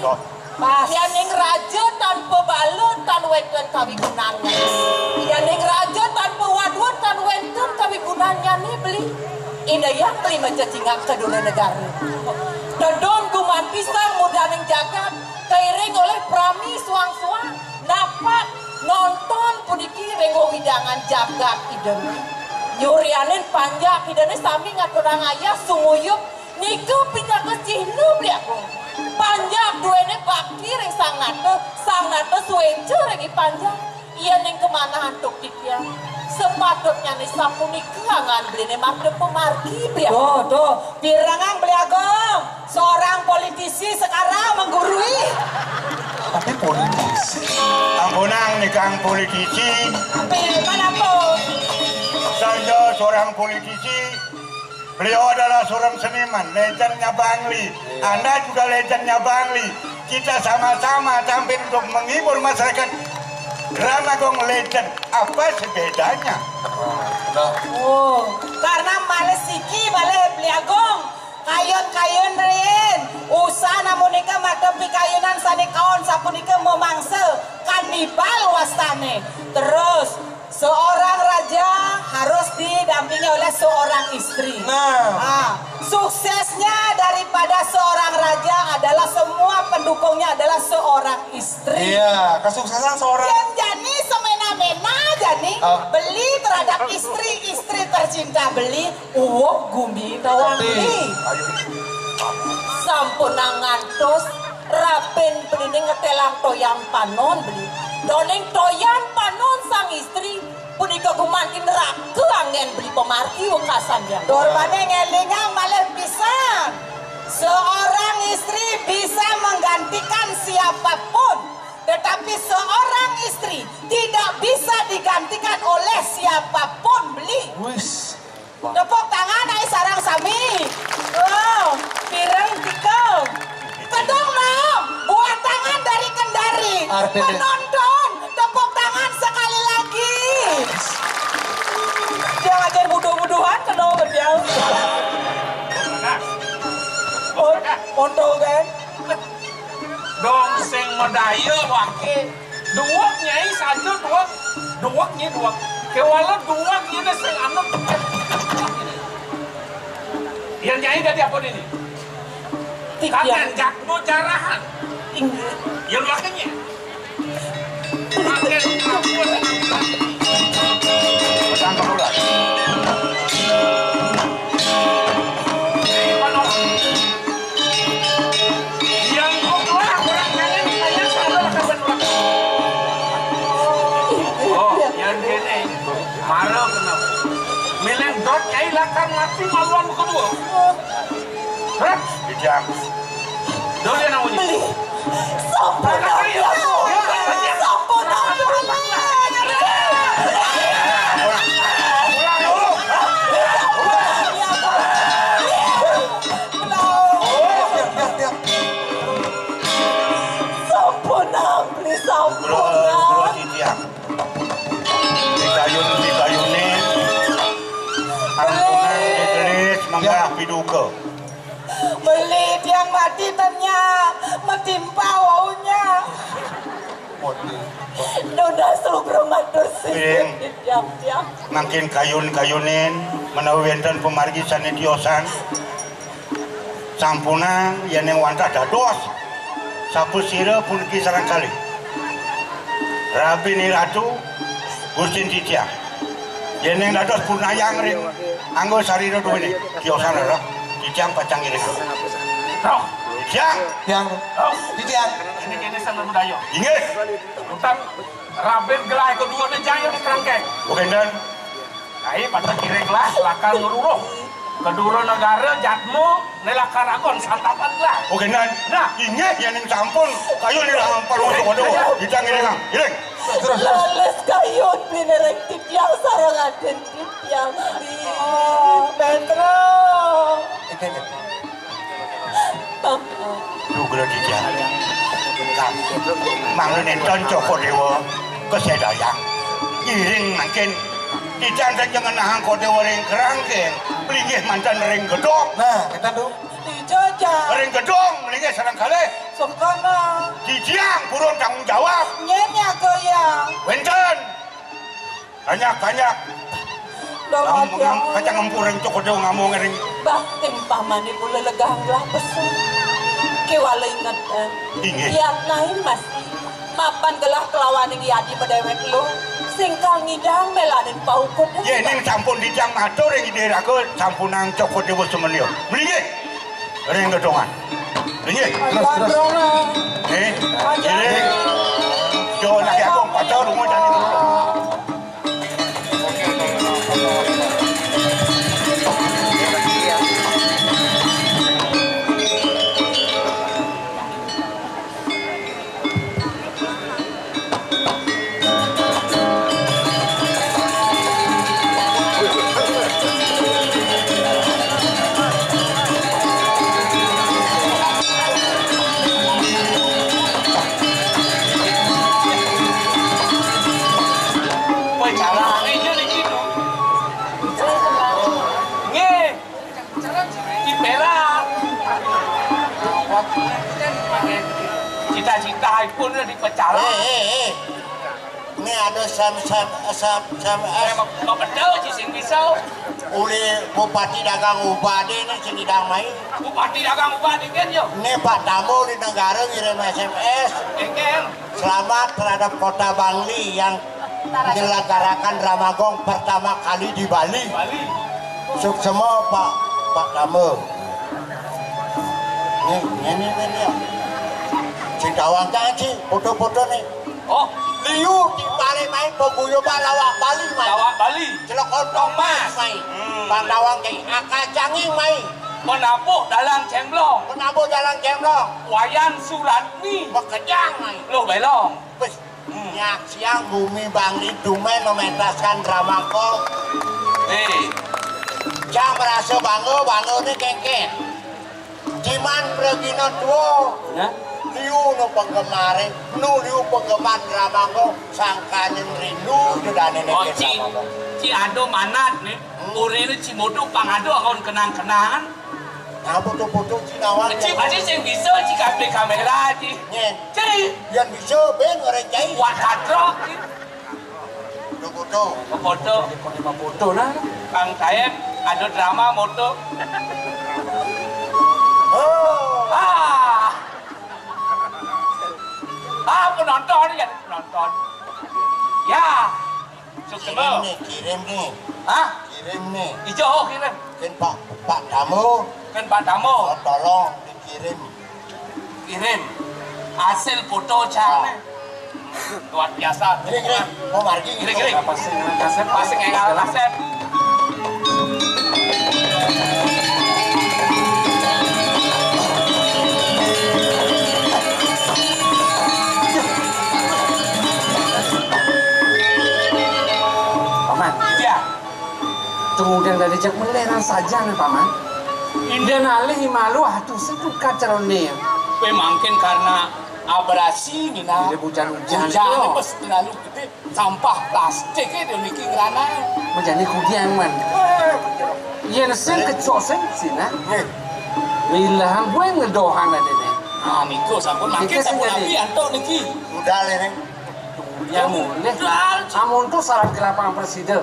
Pas. Yéning raja tanpa bala tan wénten kawigunannyané. Yéning raja tanpa wadwa tan wénten kawigunannyané beli. Indayang beli macecingak ka dura negara. Tedun gumanti sang murdaning jagat, kairing olih prami suang-suang, napak nonton puniki ring wewidangan jagat Idané. Nyurianin panjak Idané sami ngaturang ayah sumuyup Nika pinaka cihna beli agung. Panjak duéné bakti ring Sang Nata, Sang Nata suéca ring i panjak. Yéning kamanah antuk titiang, sapatutnyané sapunika angan beliné mangda pamargi beli agung. Tuh, tuh, pirengang beli agung. Seorang politisi sekarang menggurui. Tapi politisi. Ampunang nikang politisi. Tapi kenapa? Saya seorang politisi. Beliau adalah seorang seniman, legendnya Bangli. Anda juga legendnya Bangli. Kita sama-sama tampil untuk menghibur masyarakat. Drama Gong Legend, apa sih bedanya? Oh, karena males siki balik Beli Agung. Kayun-kayun rin. Usah namunika mata pikayunan sane kaon sapunika memangsa kanibal wastane. Terus seorang raja harus didampingi oleh seorang istri. Nah. Ah, suksesnya daripada seorang raja adalah semua pendukungnya adalah seorang istri. Iya, kesuksesan seorang. Yang jani semena-mena jani beli terhadap istri, istri tercinta beli, uwok gumi tawang beli. Sampun ngantos Rabin beliné ngetelang toyan panon beli. Doning toyan panon sang istri punika gumanti neraka anggen beli pamargi wekasan yang. Durbane ngelingang malih pisan. Seorang istri bisa menggantikan siapapun, tetapi seorang istri tidak bisa digantikan oleh siapapun beli. Wis. Tepuk tangan, ai sarang sami. Oh, pireng tikung. Kedung mau, buah tangan dari Kendari. Artinya. Penonton, tepuk tangan sekali lagi. Dia ngajar buduh-buduhan, kedung berdiam. Oh, untung kan? Dong sing madaya wake. Duweg Nyai saja duweg. Duweg Nyai duweg. Kewala duweg Nyai sing anut. Yen Nyai dadi apa dini? Titiang. Kakan jatmu jarahan. Inggih. Yen wake Nyai. Makin aku sing anut. Pesan pemuda. Nyai Panok. Yang kau telah orang kalian saya Mara kena. Mileng dot kai lakar mati maluan kedua. Ret. Bijak. Doli nang bunyi. Beli. Sampun, Abdi. Sampun, Abdi. Sampun, Abdi. Sampun. Kulo, kulo titiang. Dikayun, dikayune. Ampunang digelis, menggah piduka. Beli tiang mati tenya, metimpa waunya. Nunas lugra matur sisip. Piring. Tiang, tiang. Mangkin kayun-kayunin, menawi wenten pamargi sane tiosan. Sampunang yen ing wantah dados sapasira puniki sareng kalih. Rabin Ratu, Gustin titiang. Yen ing dados purnayang ring angga sarira duwene, tiosan rereh, titiang pacang ngiring. Roh. Titiang. Tiang. Roh. Titiang. Ini kene sang budaya. Inggih. Utak Rabin gelah kedua ne jaya di kerangkeng. Bukan dan. Kai pada kiring lah, lakar ngeruruh. Kedua negara jatmu, ne lakar agon santapan lah. Oke, Nan. Nah. Inggih, yen ning sampun. Kayu ning sampun, waduh, waduh. Kita ngiring, Kang. Ngiring. Terus, terus. Leles kayun bini rek titiang sareng aden titiang. Petro. Inggih, inggih. Dugra titiang. Kang, mangda nenten Cokor Dewa kasedayang. Ngiring mangkin titiang ring ngenahang Kodewa ring kerangkeng, linggih manten ring gedong. Nah, kita tuh. Dija, Jang. Ring gedong, linggih sareng kalih. Sengkana. Titiang purun tanggung jawab. Nyen ya, Goyang. Wenten. Banyak-banyak. Ngam-, ngam-, kacang ngempur ring Cokor Dewa ngamung ring. Bah, timpamane mula legang gelah pesu. Kewala inget, eh. Inggih. Yatnain masih. Mapan gelah kelawaning yadi medewek lu. Sing kal ngidang melanin paukut. Yening sampun titiang matur ring Ida Raga, sampunang Cokor Dewa semenyo. Mlinggih. Ring gedongan. Inggih. Terus, terus. Eh, inggih. Yo, lagi aku pacar rumah jani dulu. Kowe jalane aja niki, no. Nggih. Diperak. Cita-cita ipun dipecalang. Eh, eh, eh. Ini ada sem, sem, sem, sem, eh. Mau, mau betul sih sing bisa. Oleh Bupati Dagang Ubade ini sing idang main. Bupati Dagang Ubade kan, yo? Ini Pak Tamu di negara ngirim S M S. Engken. Selamat terhadap Kota Bangli yang menyelenggarakan Ramagong pertama kali di Bali. Bali. Suksema, Pak, Pak Tama. Nih, ini, ini, ini. Sing tawang kaji, foto-foto nih. Oh, liu di Bali main paguyuban lawak Bali main. Lawak Bali. Celok ontong mas main. Hmm. Pak tawang kaji, akal canging main. Menabuh dalam cemblong. Menabuh dalam cemblong. Wayan Suratmi. Bekejang main. Loh, belong. Wis, hmm. Nyaksiang bumi Bangli dumai mementaskan Ramangkol. Eh. Cang merasa bangga, bangga ni kengken. Jiman pragina tua. Nah? Liu no penggemare, nu liu penggemar Ramangkol, sangkaning rindu dedane. Oh, neke ci, Ramangkol. Ci ado manat ni. Hmm. Urine ci modo pang ado akan kenang-kenangan. Nah, foto-foto ci nawang. Ci pasti sing bisa ci kabeh kamera ci. Nyen. Ci. Yen bisa ben ora cai. Wah, katrok ci. Foto-foto. Foto. Kok lima foto nah. Kang Saib, ada drama moto. Oh. Ah. Ah, penonton ya, penonton. Ya. Suksema. Kirim nih, kirim nih. Hah? Kirim nih. Ijo, oh, kirim. Kan Pak, Pak Tamu. Kan Pak Tamu. Oh, tolong dikirim. Kirim. Hasil foto cang nih. Luar biasa. Gini, gini. Mau margi gitu. Gini, gini. Apa sih, kasep? Masih kayak kasep. Paman. Iya. Tunggu, udah dari jak meleh nang saja nih, Paman. Indah nalih malu atuh setu kacerone. Kowe mangkin karena abrasi, Nina. Dia hujan-hujan. Hujan itu. Pas terlalu gede, sampah plastik itu niki ngranae. Menjadi kudiang, Man. Eh, yen sing kecosen sih, nah. Eh. Wilahan gue ngedohan aja nih. Nah, niku sampun mangkin sampun jadi. Api antuk niki. Udah, Lene. Ya, mulih. Udah. Amun tuh syarat ke lapangan presiden.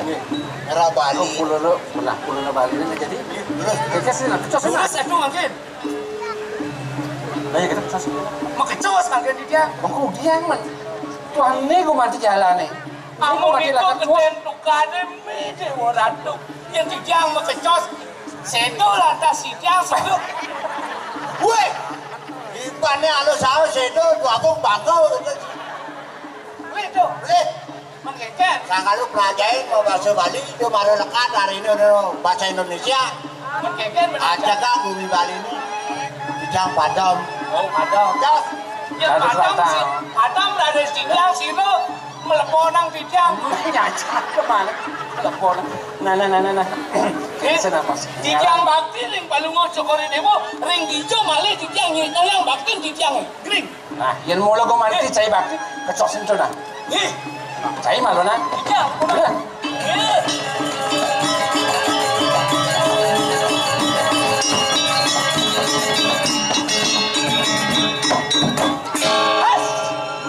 Nggih. Era Bali. Oh, kulon, belah kulon Bali ini jadi. Terus, terus. Terus, terus, terus, terus, aduh, mangkin. Lah, ya, kita terus. Makecos mangkin dia. Mengko dia, Man. Tuhan niku mati jalane. Amun niku keten tukane mede ora tuh. Yen dia makecos, sedo lantas dia sedo. Weh, ibane alus-alus sedo, aku bakal. Lih, tuh. Lih. Menggeger. Sangkalu pelajarin mau bahasa Bali, dia baru lekat hari ini udah bahasa Indonesia. Menggeger, bener. Aja kan bumi Bali ini. Kijang padam. Oh, padam. Jos. Ya, padam sih. Padam dari kijang sih, lo. Melepo nang kijang. Nyacak kemana? Melepo nang. Nah, nah, nah, nah, nah. Eh, kijang bakti ring Palungo Cokore Dewa, ring Gijo malih kijang nyitayang bakti kijang. Gering. Nah, yen mula kok mati cai bakti, kecos entu nah. Ih. Cai malu nah. Iya, bener. Iya.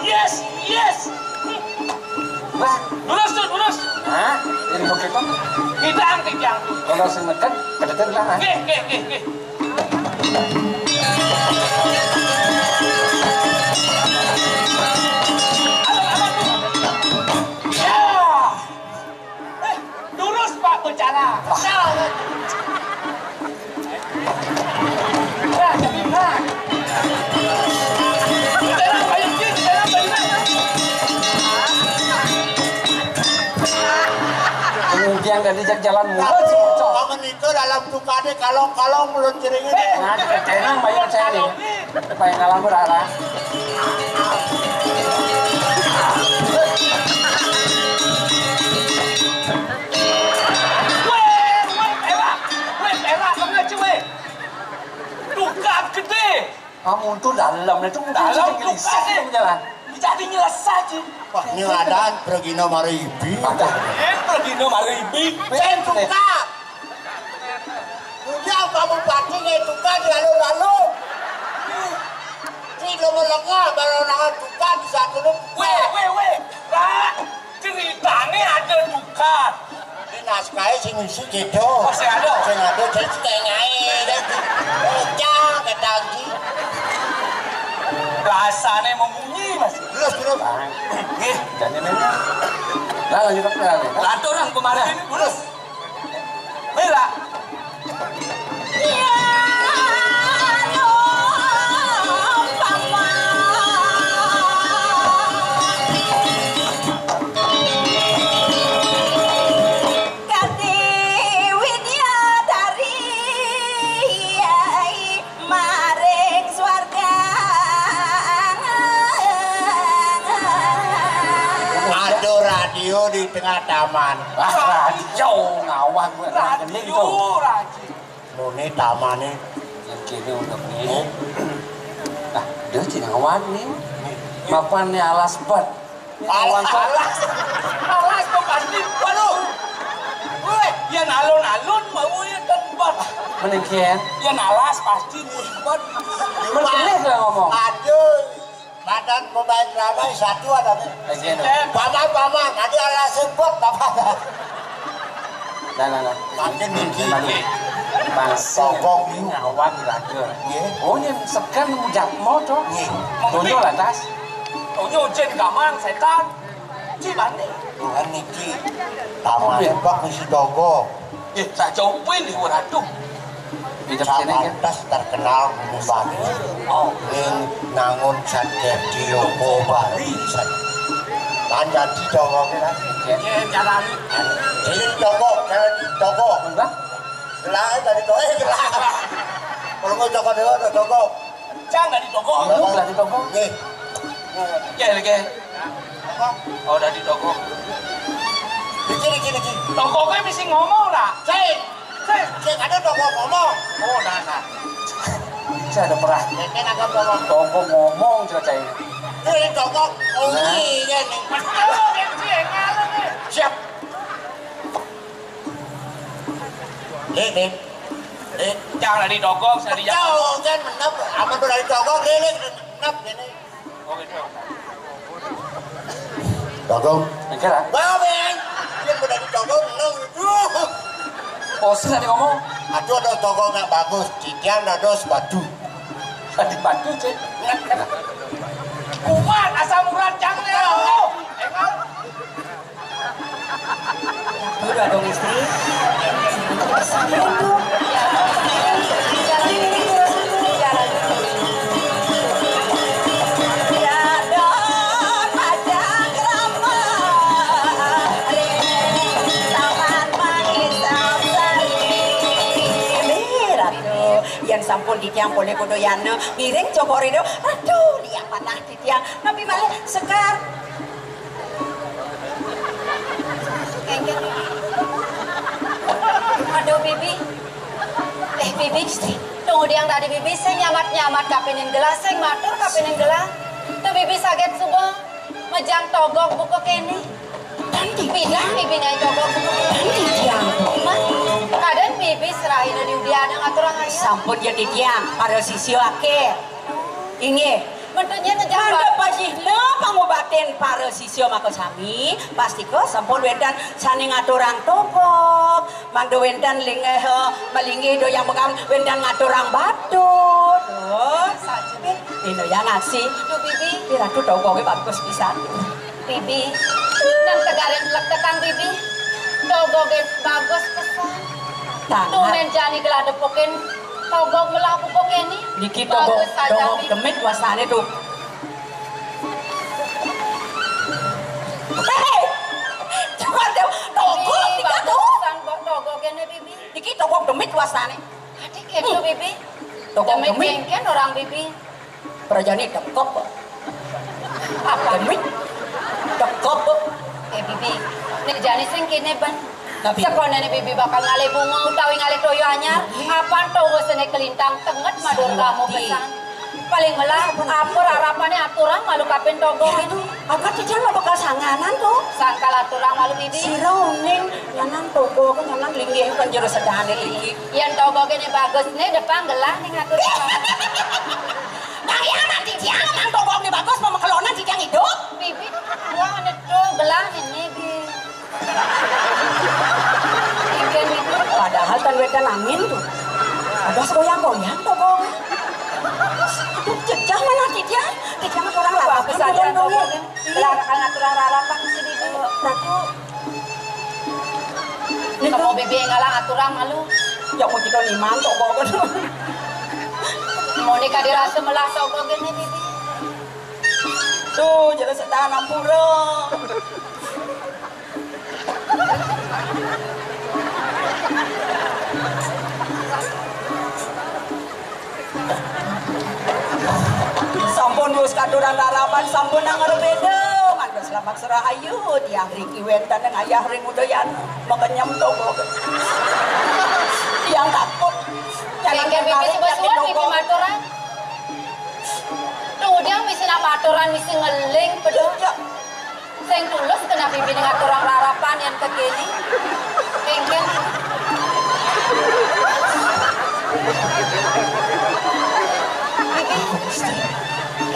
Yes, yes, yes. Wah, lurus tuh, lurus. Hah? Ini begitu? Kita angkat yang tuh. Kalau sing neken, kedetek lah. Nggih, nggih, nggih, nggih. Ya. Eh, lurus, Pak, bicara. Nah, jadi, nah. Bicara, Pak Yuki, bicara, Pak Yuki. Kemudian dari jalan mula, Cok. Kamu itu dalam tukade kalong-kalong belum ceringin. Nah, kita tenang, Pak Yuki, saya nih. Paling dalam berarah. Weh, weh, perak. Weh, perak, pengaji, weh. Tukang gede. Kamu tuh dalam, itu dalam tukang, jalan. Jadi nyelesai, Ji. Wah, ini ada pergina mari ibi. Ada. Eh, pergina mari ibi. Saya tukang. Udah, Pak Bupati nggak tukar di lalu-lalu. Di lengah-lengah, baru nangan tukar di satu lu. Weh, weh, weh. Lah, ceritanya ada tukar. Ini naskahnya sing isi gitu. Oh, sing ada? Sing ada, sing setengahnya. Udah, kata Anggi. Bahasanya membunyi, Mas. Terus, terus. Nih, jadi memang. Lah, lanjut apa lagi? Lantur, Bang, kemarin. Terus. Bela. Maring swarga. Ada radio di tengah taman. Ah, radio ngawang kowe, radio, radio. Muni tamane. Yang kene untuk ini. Nah, dia sing ngawang nih. Mapan nih alas bet. Alas, alas, alas kok pasti. Waduh. Weh, yang alun-alun mau ya tempat. Mending kian. Yang alas pasti mau tempat. Mending lah ngomong. Aduh. Badan pemain ramai satu ada nih. Paman, paman, tadi alas sebut, paman. Nah, nah, nah. Makin tinggi. Bang, sokong ini ngawang raga. Nggih. Oh, ini segan mujak motor. Nggih. Tunjuk lantas. Tunjuk jin kamang setan. Ci bani. Tuhan niki. Tamane Pak mesti tonggo. Nggih, sak jopin niku, waduh. Hidup sini kan. Pantes terkenal ngumumani. Oh, ning nangun sadadi loko Bali. Lan dadi toko ki kan. Nggih, carane. Dadi toko, dadi toko. Enggak. Gelake dadi toko, eh, gelake. Kalau mau toko dewa, ada toko. Cang dadi toko. Lu dadi toko. Nggih. Ya, lagi. Oh, dadi toko. Iki, iki, iki. Toko kowe mesti ngomong ora? Sing. Sing. Sing ada toko ngomong. Oh, nah, nah. Saya ada perah. Iki nak toko. Toko ngomong ceritanya. Kuwi toko. Oh, nah. Iya nih. Aduh, iki ngalor nih. Siap. Dik, dik. Dik. Jangan dadi togok, saya dijawab. Jauh kan menep, amun ora dadi togok, dik, dik, menep kene. Oh, gitu. Togok. Mikir, ah? Wah, Ben. Yen ora dadi togok, meneng. Duh. Bosen tadi ngomong. Aduh, ada togok nggak bagus. Didian ada sepatu. Tadi sepatu, Cek. Kuat, asam urat, jangan ya. Oh, enggak. Udah dong, istri. Sambung tuh. Yen sampun titiang polih kudu yana, ngiring coba rena. Aduh, liak patah titiang. Tapi malih sekar. Aduh, Bibi. Eh, Bibi, tunggu diang tadi, Bibi. Sing nyamat-nyamat kapining gelah, sing matur kapining gelah. Tuh, Bibi saget suba mejang togok buka kene. Pindah Bibi nyai togok buka kene. Mas, kadén Bibi serahina di udiana ngaturang ayah. Sampun ya titiang, para sisya akeh. Inggih. Mantun nyen ngejak. Mantun pajihna pangobatin para sisya makasami, pastika sampun wénten sané ngaturang togok, mangda wénten linggih, eh, malinggih doyang pengam wénten ngaturang batur. Tuh. Saja. Ino ya ngaksi. Duh, Bibi. Ih, ratu togoké bagus pisan. Bibi, nang tegarén lektekan, Bibi. Togoké bagus pisan. Tangan. Tumben jani gelah depukin togok melah pupuk ini. Niki togok, bagus saja, togok Bibi. Demit wastané tuh. Hei! Coba tuh, togok Bibi, tiga tuh. Bagusan bo-, togok ini, Bibi. Niki togok demit wastané. Adik itu, Bibi. Togok demit. Demit kéngkén orang, Bibi. Prajane dekep. Apa? Demit. Dekep. Eh, Bibi, nek jane sing kene, Ban. Tapi sekonene Bibi bakal ngalih bunga utawi ngalih toya anyar, apan toya sene kelintang tenget madur kamu pesan. Paling melah, apa rarapane aturang malu kapin togok ini. Apa titiang bakal sanganan to? Sangkal aturang malu, Bibi. Sira uning nyanan togok, nyanan linggih kan jero sedane iki. Yen togok ini bagus nih, depan gelah ning atur. Bang, iya, Bang, titiang, Bang, togok ini bagus, mau mekelonan titiang hidup. Bibi, wah, ada tuh gelah ini, Bi. Ikan itu. Padahal kan wedan angin tuh. Ada goyang-goyang togok. Aduh, jejah mana titiang? Titiang orang lawak. Bagus aja, turun dong, ya. Togok ini. Iya. Gelah anak-anak orang rarapan sini, Bi. Ratu. Kamu Bibi ngalah aturang malu. Ya, mau kita niman togok kan. Mau nikah dirasa melah togok ini, Bibi. Tuh, jelas ada ampura. Sampun wis katuran larapan, sampun nang ngerbeda. Mangga selamat serahayu, tiang riki wénten ing ayah ring udayan, makenyem togok. Tiang takut. Jalan Bibi, tertarik, suwun-suwun, yakin Bibi togok. Maturan. Tuh, dia mesti nak maturan, mesti ngeling, peduli. Iya. Sing tulus kena Bibi ning aturang rarapan yen kekene. Engken. Bibi.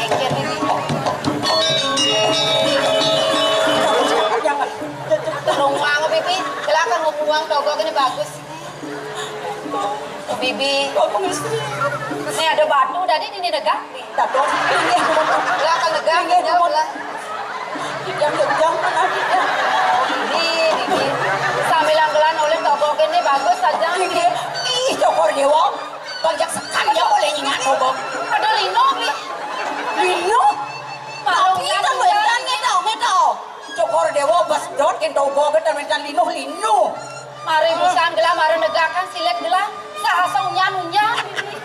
Engken, Bibi. Tolong mang, Bibi. Silakan mau buang togok ini bagus. Bibi. Bagus. Ini ada batu tadi di negak. Dados. Lah, kan lega, lega, lah. Jam-jam mana kita? Ini, ini. Sambil langgelan oleh togok ini bagus saja. Ini. Ih, cokor dewa. Bang jak sekan dia boleh ingat, Bobo. Ada lino, Bi. Lino? Tapi kan wetan gitu, gitu. Cokor Dewa bas dot kento Bobo kan wetan lino, lino. Mari busan gelah, mari negakan silet gelah. Sahasa unyan-unyan, Bibi.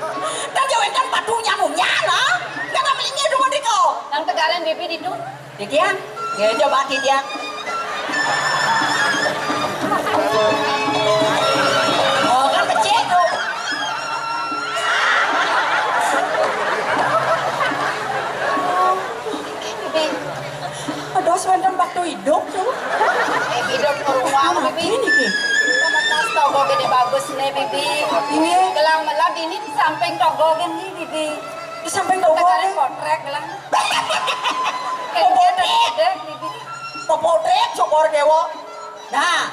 Dan dia wetan batu unyan-unyan, ha? Kata melingnya dulu diko. Nang tegaren Bibi ditu. Dikian, ya coba Dikian. Oh, kan becek tuh. Aduh, sebentar waktu hidup tuh. Eh, hidup ke rumah, Bibi. Ini, Ki. Sama tas toko gede bagus nih, Bibi. Iya. Gelang melab ini di samping toko gini, Bibi. Di samping toko gini. Potrek gelang. Potrek. Potrek, syukur dewa. Nah.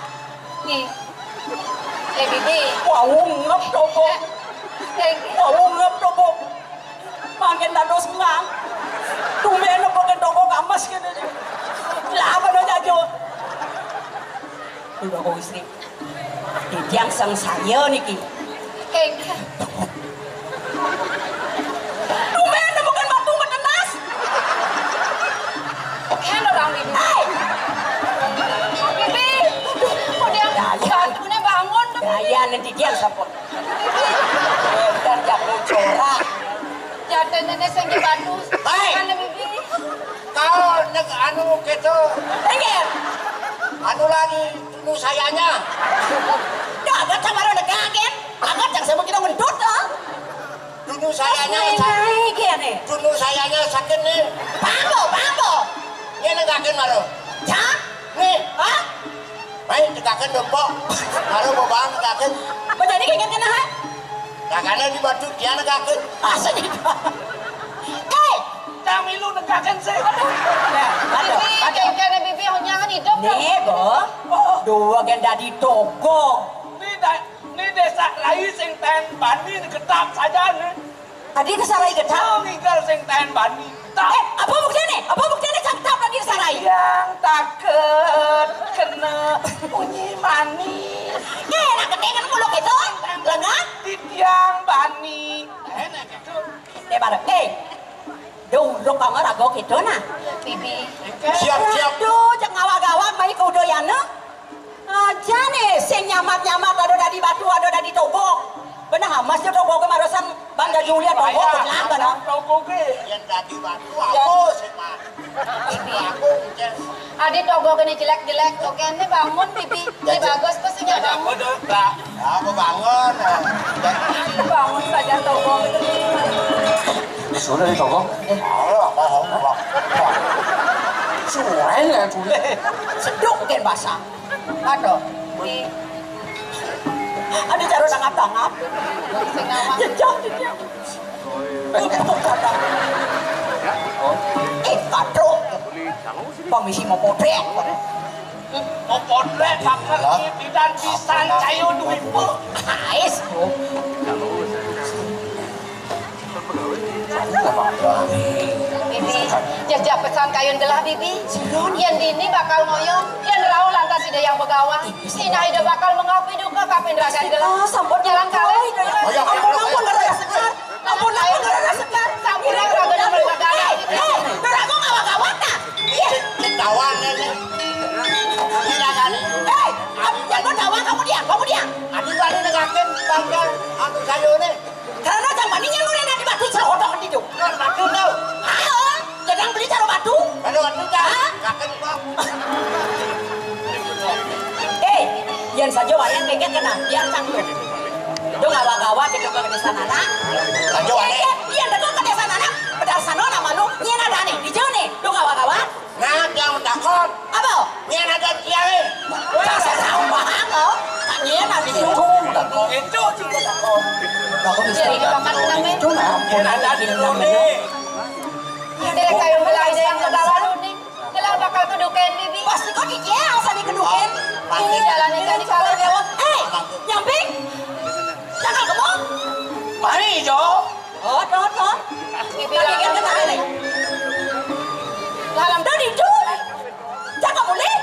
Nih. Eh, Bibi. Wah, ungep toko. Wah, ungep toko. Makin dados ngang. Tumben apa ke toko kamas kene. Lah, apa do jajo? Udah kok istri. Titiang sang saya niki. Tumben nemukan batu menenas. Kan orang ini. Hei! Bibi, kok dia batunya bangun? Gaya nanti dia sampun. Bibi. Dan jago corak. Jatah nenek sing di batu. Hei! Mana Bibi? Kau nek anu gitu. Enggak. Anu lagi dulu sayanya. Dah, agak sama orang degagen. Agak yang sama kita ngentut, ah. Dulu sayanya. Ini, ini, ini, ini. Dulu sayanya sakit nih. Pambo, pambo. Ini negakin maro. Cak? Nih. Hah? Baik, negakin dempok. Maro bobang negakin. Menjadi kayak kena, ha? Tangannya di batu, dia negakin. Asik. Hei! Cang milu negakin sih. Aduh. Nah, aduh, Bibi, aduh. Kayak kena Bibi, jangan hidup, dong. Nih, Bo. Oh. Dua genda di toko. Ini dah. Ni desa rai sing taén bani ni ketap saja ni. Adi desa rai ketap? Sing tinggal sing taén bani. Ketap. Eh, apa buktinya? Apa buktinya cang ketap lagi desa rai? Yang takut kena bunyi manis. Eh, nak ketengan mulu gitu. Lengan? Titiang bani. Eh, nak gitu. Eh, bareng. Eh, dong, dong, kamu ragu gitu, nah. Bibi. Siap, siap. Aduh, cek ngawag-awag, baik udah ya, nah. Aja nih, sing nyamat-nyamat, ada dadi batu, ada dadi togok. Bener hamas ya togok, marosan Bang Jajuli togok, bener bener. Togok ke? Yang dadi batu, apa sih, Pak? Aku, Cek. Adi togok ini jelek-jelek, oke, ini bangun, Bibi. Ini bagus, tuh sih nggak bangun. Aku bangun. Bangun saja togok itu. Sudah di togok? Eh, apa, apa? Sudah ya, sudah. Seduk, mungkin basah. Aduh, di ada cara tangap-tangap. Jejak, jejak. Eh, patruk. Pamisi mau potrek. Mau potrek, kakak, tidak bisa, saya duit, Bu. Ais, Bu. Bibi, jajah pesan kayun gelah, Bibi. Yén dini bakal ngoyo, yén rauh lantas ida yang begawan. Sinah ida bakal mengapi duka kapin ragan gelah. Ah, sampun jalan kali. Ampun, ampun, Rara Sekar. Ampun, ampun, Rara Sekar. Sampun ragan gelah. Eh, eh, Rara kok ngawak-ngawak ta? Iya. Ketahuan ini. Ini ragan. Eh, kamu jangan tawa, kamu diam, kamu diam. Adi bani negakin bangkal anu sayone. Karena jang bani nyén mulai nanti batu cerodoh di tu. Kan batu tau. Ah, jadang beli caro batu. Kalau batu tau. Hah? Kakek bang. Eh, yén saja wayang kengket kena, yén cang tu. Tu ngawak-ngawak gitu ke desa nana. Lanjut, Ane. Yén, yén, yén, dekat ke desa nana, pedar sana nama lu, nyén ada nih, di jauh nih, tu ngawak-ngawak. Nah, yang takut. Apa? Nyén ada kiai. Dasar sambang, oh. Tanya nanti. Itu, itu juga takut. Aku mesti jadi bakat namanya. Itu nah. Nyén ada di dunia. Ini kayu gelah yang kebawa nih. Gelah bakal keduken, Bibi. Pasti kok kikieu asa dikeduken. Ini jalan ikan di kalau dewa. Eh, nyamping. Jangan kemong. Mari, Jo. Oh, tuh, tuh. Bibi lagi kena ini. Dalam tadi, Jo. Jangan mulai.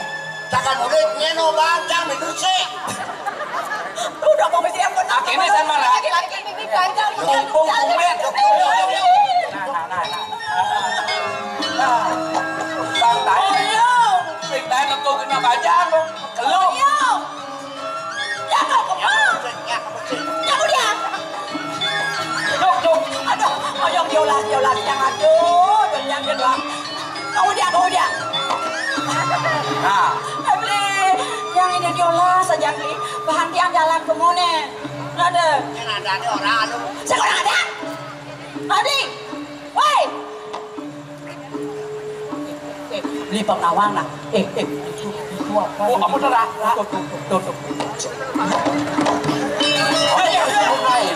Jangan mulai, nyeno bang, jangan minum sih. Udah, mau siap, bener. Akhirnya saya marah. Laki-laki pipi panjang, mumpung kumet. Nah, nah, nah, nah. Nah. Bang Tayang. Sing Tayang kok kena bajang, kelu. Iya. Ya, kok kemana? Ya, udah. Duk, duk. Aduh, ayo, diolas, diolas. Yang aduh, yang kedua. Kau dia, kau dia. Nah. Beli, yang ini diolah saja, Beli. Bahan tiang jalan ke mana? Ada. Yang ada ada orang anu. Sekarang ada. Tadi. Woi. Eh, Beli Pangawang lah. Eh, eh, itu, itu apa? Oh, apa tuh, Ra? Tuh, tuh, tuh, tuh, tuh. Ayo, ayo, ayo.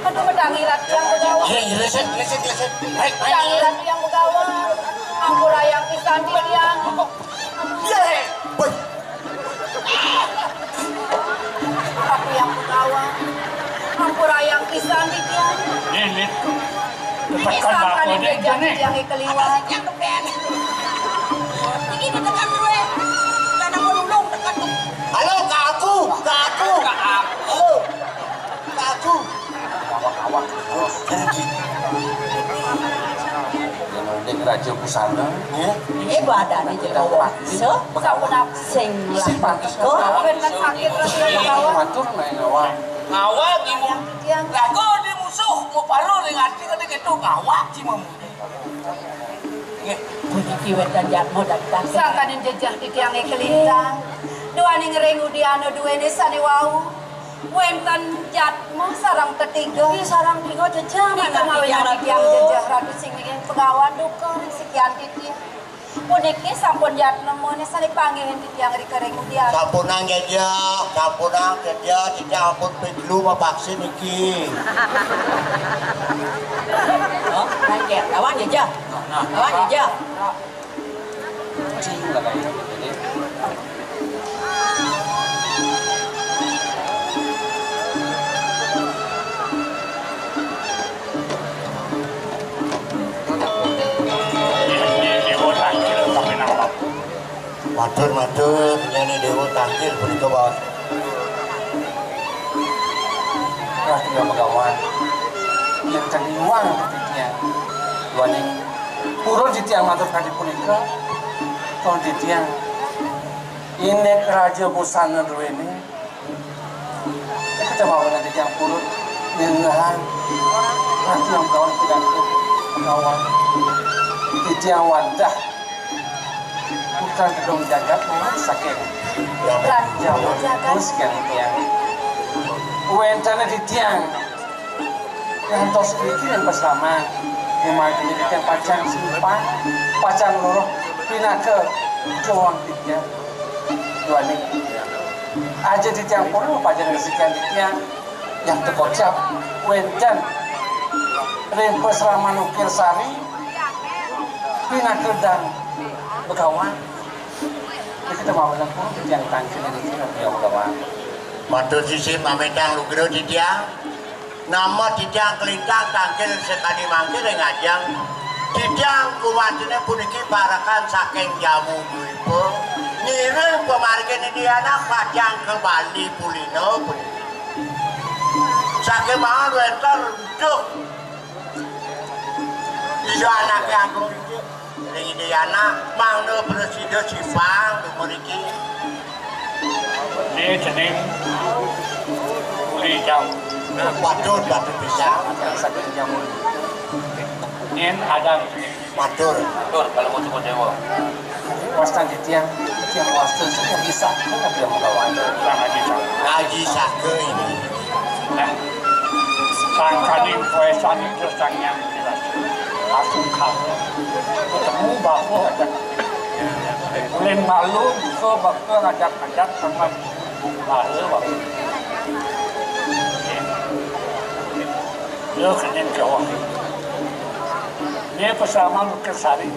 Aduh, mendangi ratu yang begawan. Hei, leset, leset, leset. Baik, baik. Mendangi ratu yang begawan. Ampun, ayang pisan, Dian. Iya, hei. Woi. Ratu yang begawan. Ampun, ayang pisan, Dian. Ini, ini. Tekan. Ini sangkan aku aja, dijajah ini. Yang keliwat. Ini ditekan gue. Karena mau nulung, tekan tuh. Halo, Kak Aku, Kak Aku. Kak Aku. Halo. Kak Aku. Awak-awak. Yang penting Raja Busana, ya. Ini badannya jadi awak. So, sampun apa? Sing si pantes kok. Bener sakit rasanya, kawan. Matur main awak. Awak, ibu. Yang lagu dia musuh, mau palu dengan hati kata gitu, ngawak sih, Mam. Nggih. Puniki wénten jadma dagdaging. Sangkaning jejeh titiangé kalintang. Duaning ring udiana duéné sané wau. Wénten jadma sareng tetiga. Nggih, sareng tiga jejeh. Nika mawinan titiang jejeh Ratu sing mangkin pegawan duka ring sikian titiang. Puniki sampun jadma sané panggihin titiang rika ring udiana. Sampunang jejeh, sampunang jejeh, titiang ampun ping telu mavaksin niki. Oh, nangkep. Lawan jejeh. Nah, nah. Lawan jejeh. Cing lah kayak gitu. Jadi, Matur, matur, nyai Déwa Tangkil punika, Bos. Wah, tinggal pegawan. Yang tadi uang titiang. Duaning purun titiang matur kadi punika. Pun titiang indik Raja Busana duéné. Kita mau nanti yang purun nyengahan. Nanti yang kawan tidak kawan. Titiang wantah. Bukan gedung jagat, memang saking Raja Jagat. Terus kan titiang. Wénten titiang. Ngantos niki yang bersama. Memang titiang pacang simpang, pacang luruh, pinaka jawang titiang. Duaning. Aja titiang purun, pacang sekian titiang. Yang tekocap, wénten. Ring Pasraman Ukir Sari, pinaka dang begawan. Iki temawalan pun titiang tangkil niki, ya, begawan. Matur sisip mamitang lugra titiang. Nama titiang kalintang tangkil sekadi mangkin ring ajeng. Titiang kuwatine puniki parekan saking Jamu Dwipa. Ngiring pamargin Ida Dané pacang ka Bali Pulina puniki. Sakémaon wénten rujuk Ida Anaké Agung ring Ida Dané, mangda prasida simpang dumun mriki. Ini jeneng uli jam. Patut, patut pisan. Saking jamun. Yen ada Matur. Matur, kalau mau cukup dewa. Wastan titiang, titiang wastan sudah bisa, kan dia mengawal. Kurang aji saka. Aji saka ini. Nah, sangkaning kuesaning terus tanyang jelas. Aku kaget. Ketemu bapa ngajak. Ulin malu juga bapa ngajak-ngajak sama bala bapa. Dia kena jawab. Ini pesaman bukan sari.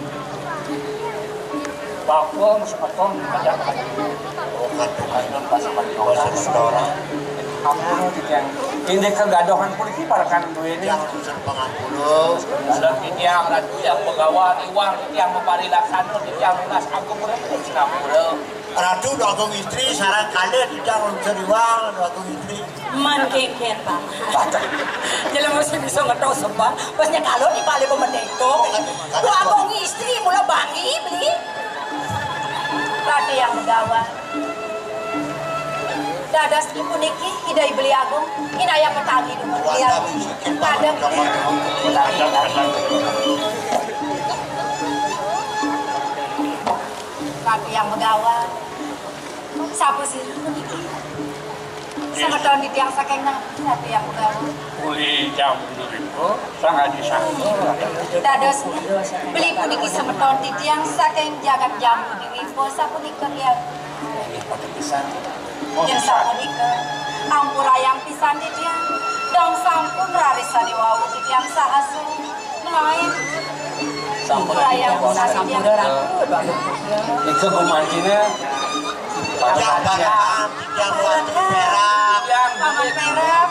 Bapa semeton ngajak. Oh, kata-kata pas-pas orang. Ampun, titiang. Indik kegaduhan puniki parekan duéné. Titiang nuntun pangampura. Dados titiang Ratu Hyang Begawan, iwang titiang maparilaksana, titiang nunas agung rembug sinampura. Ratu Déwa Agung Istri, sareng kalih titiang nuntun iwang Déwa Agung Istri. Man kénkén, Paman. Jelema sing bisa ngetos sembah, wis nyekalo di bali pemendeta. Déwa Agung Istri mula bangi, beli. Ratu Hyang Begawan. Dados puniki Ida Beli Agung, inayang matangi dumun titiang. Padem. Ratu Hyang Begawan. Sapa sira puniki? Semeton titiang saking napi, Ratu Hyang Begawan? Uli Jambu Dwipa, Sang Adi Sangga. Dados beli puniki semeton titiang saking jagat Jambu Dwipa, sapunika titiang. Inggih patut pisan. Yén sapunika, ampurayang pisan titiang. Dong sampun raris sané wau titiang sahasa. Lain. Sampun. Ampurayang pisan titiang. Nika gumantiné. Paman Pérak. Paman Pérak.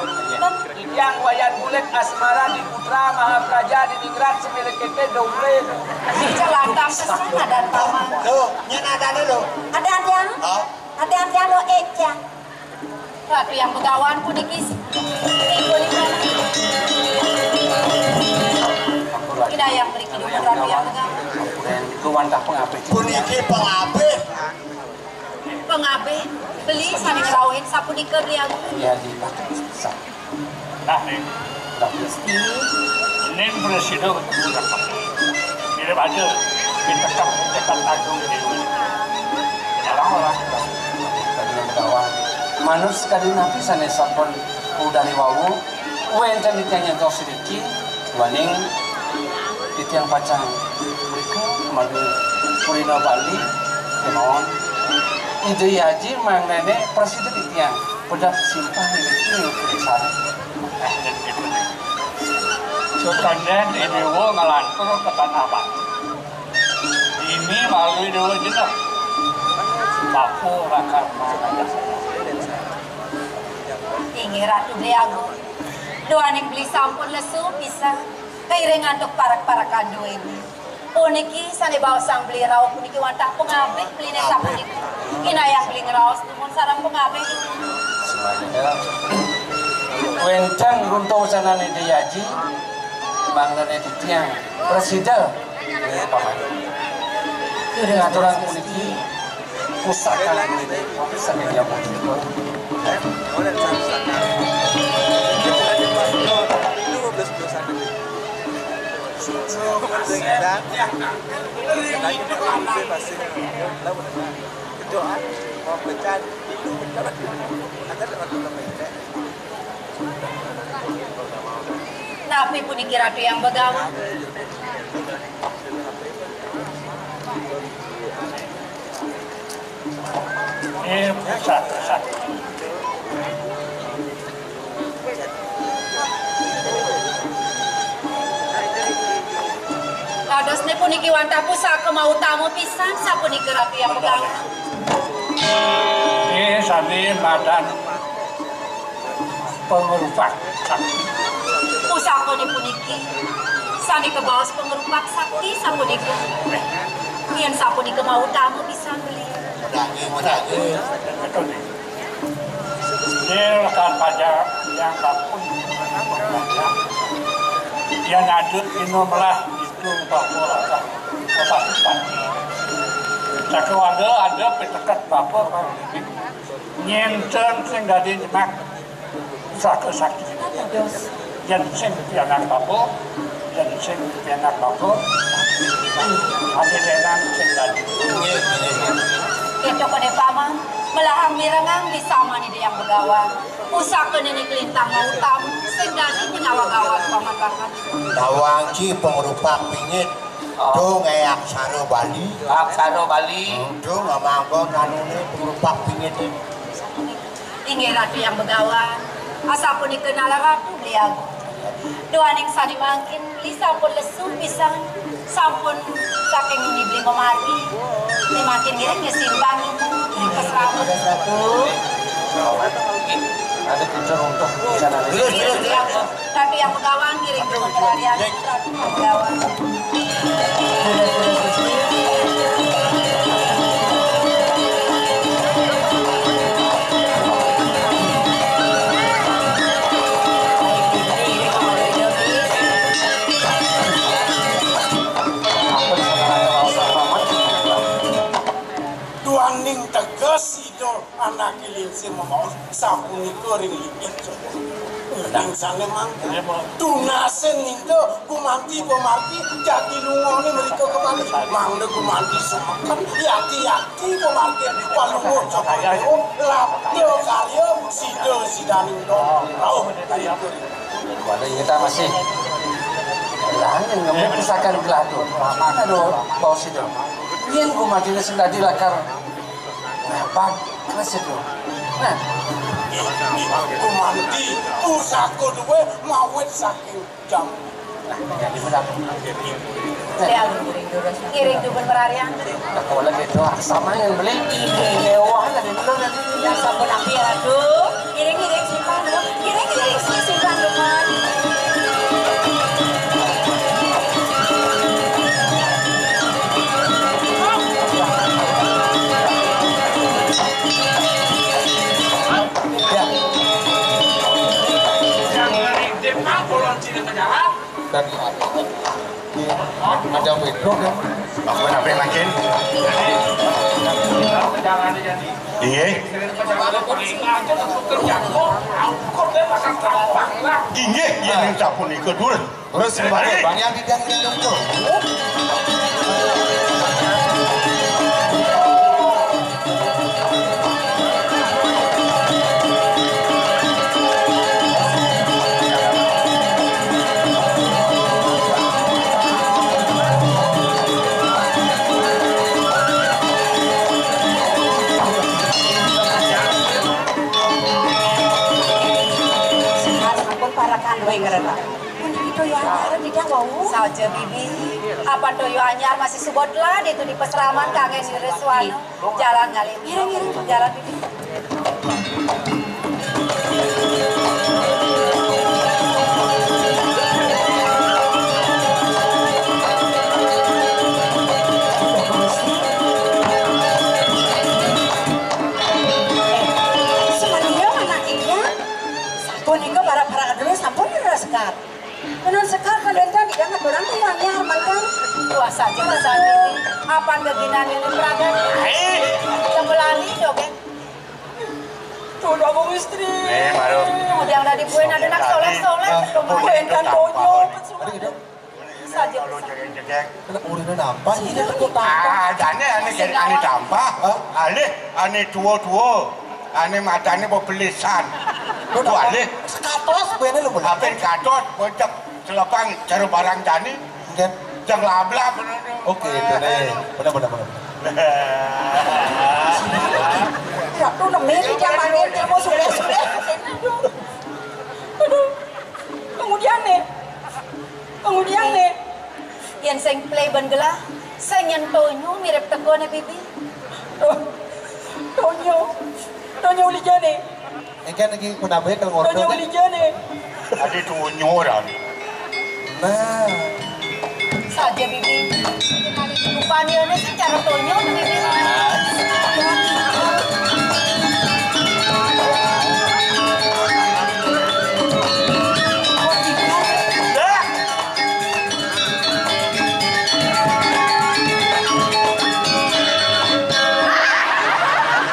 Titiang Wayan Kulit Asmara di Putra Mahapraja di Ningrat Semilih Kété Domblé. Celaka pisan adan Paman. Lho, nyén adané lho. Adan tiang? Oh. Adan tiang lho, Éca. Ratu Hyang Begawan puniki. Inayang mriki dumun Ratu Hyang Begawan. Ampun, niku wantah pangabih. Puniki pangabih. Pangabih, beli sané ngrauhin sapunika, beli agung. Iya, di Pak. Nah, ning. Gusti. Ning presida ketemu. Mirip aja. Pitekep, pitekep agung dewe. Orang-orang. Manut sekadi napi sané sampun udani wau, wénten ingkang nyantos niki, waning titiang pacang mrika madu purina Bali, kemawon. Ida Haji mangdané prasida titiang. Pedap simpah niki pisan. Sukandén Déwa ngalantur ke tanah batu. Ini malu Déwa jenuh. Bapa lakar. Inggih Ratu Beli Agung. Duaning beli sampun lesu pisan. Kairing antuk parek-parekan duéné. Puniki sané baosang beli rauh puniki wantah pangabih beliné sapunika. Inayang beli ngraos dumun sareng pangabih. Wénten runtuh sanané Déwa Aji, mangdané titiang prasida. Ngaturang puniki pusaka sané nyambut. Napi puniki Ratu Hyang Begawan? Eh, pusaka. Kadosné puniki wantah pusaka mautama pisan sapunika Ratu Hyang Begawan. Eh, sami madan pangrupak sakti. Pusakané puniki sané kabaos pangrupak sakti sapunika. Yén sapunika mautama pisan beli. Modake, modake. Betul nih. Dia rekan pajak yang kapun. Dia nyadut minum lah itu bapak lah. Bapak Supan. Satu ada ada petekat bapak kan. Nyénten sing dadi nyemak pusaka sakti. Yén sing pianak bapa, yén sing pianak bapa, adi lénan sing dadi. Kéto kené Paman, melahang mirengang di saman Ida Hyang Begawan. Pusaka Nenek Lintang Mautam sing dadi pengawag-awag Paman Barman. Nawang ci pengrupak pingit. Oh. Dong, eh, aksara Bali. Aksara Bali. Hmm, dong, amangka kanune pengrupak pingit. Inggih Ratu Hyang Begawan. Asapunika nalar Ratu Beli Agung. Duaning sane mangkin Beli sampun lesu pisan, sampun saking nibli memargi. Mangkin ngiring nggih simbang niku, ngiring pasraman. Ada kucur untuk di sana. Terus, terus, terus. Ratu Hyang Begawan ngiring dumun raryan, Ratu Hyang Begawan. Duaning teges sida anake lingsir memaos sapunika ring linggih Jawa. Ning sane mangke tunasin ninta gumanti pamargi jagi lungone mrika kemawon. Mangda gumanti sumeken, yati-yati pamargi palungguh Jawa. Labda karya sida sidaning rauh. Pada kita masih langit ngemut pisakan gelado. Mana do bau sido? Yen gumanti sing dadi lakar. Nah, bagus itu. Nah, gumanti pusaka duwe mawit saking jam. Nah, jadi benar. Saya ngiring dulu. Ngiring dulu merarian. Nah, kalau lagi itu sama yang beli. Iya, wah, dari dulu dari. Ya, sampun api ya, Ratu. Ngiring, ngiring, simpan dulu. Ngiring, ngiring, simpan dulu, Mas. Dan ada Pedro kan? Apa, apa yang makin? Iya. Inggih, yen sapunika, Dur. Terus, Bang, yang tidak minum tuh. Sampun parakan wae ngrena. Pun Toyo Anyar tidak wau. Saja, Bibi. Apa Toyo Anyar masih subot lah itu di pesraman kangen Ri Reswano. Jalan ngalih. Ngiring, ngiring, jalan, Bibi. Semenyo anak iya. Sampun nika para-para dulu sampun ngeres sekar. Menun sekar kalenten tidak ngeturang tuh anyar mantan. Wah saja pesan ini. Apan geginan ini peragan. Sebelani joget. Tuh dong istri. Eh, malu. Kemudian ada di buen ada nak soleh-soleh. Buen kan bojo. Saja pesan. Kena urine nampak ini tuh tampak. Ah, jane ane ane tampak. Hah? Alih ane tuwa-tuwa. Ane matane bebelisan. Tuh alih. Sekatos bene lho. Ape katos bocek celepang jero barang jani. Mungkin. Jeng lablab. Oke, bener. Bener, bener, bener. Ratu nemi di jamane ilmu sudah-sudah. Aduh. Aduh. Kemudian nih. Kemudian nih. Yen sing play ben gelah, sing nyentonyo mirip tekone Bibi. Oh. Tonyo. Tonyo ulijane. Engke niki penabe kang ordo. Tonyo ulijane. Adi tunyo ran. Nah. Saja Bibi. Rupane ana sing cara tonyo Bibi.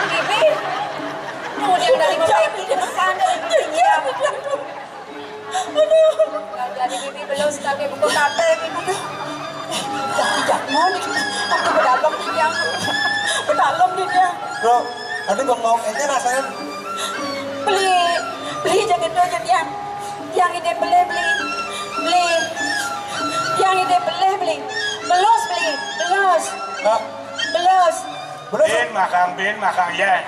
Bibi, nuwun yang dari Bibi, pesan. Aduh. Jadi Bibi belum sebagai buku kate, Bibi. Tidak, tidak, mau nih. Aku berdalam nih, yang. Berdalam nih, yang. Bro, tadi bengong aja rasanya. Beli Beli, jangan itu aja tiang. Tiang ini beli, beli. Beli. Tiang ini beli, beli. Belos, beli. Belos. Hah? Belos. Belos. Bin makang, bin makang ya.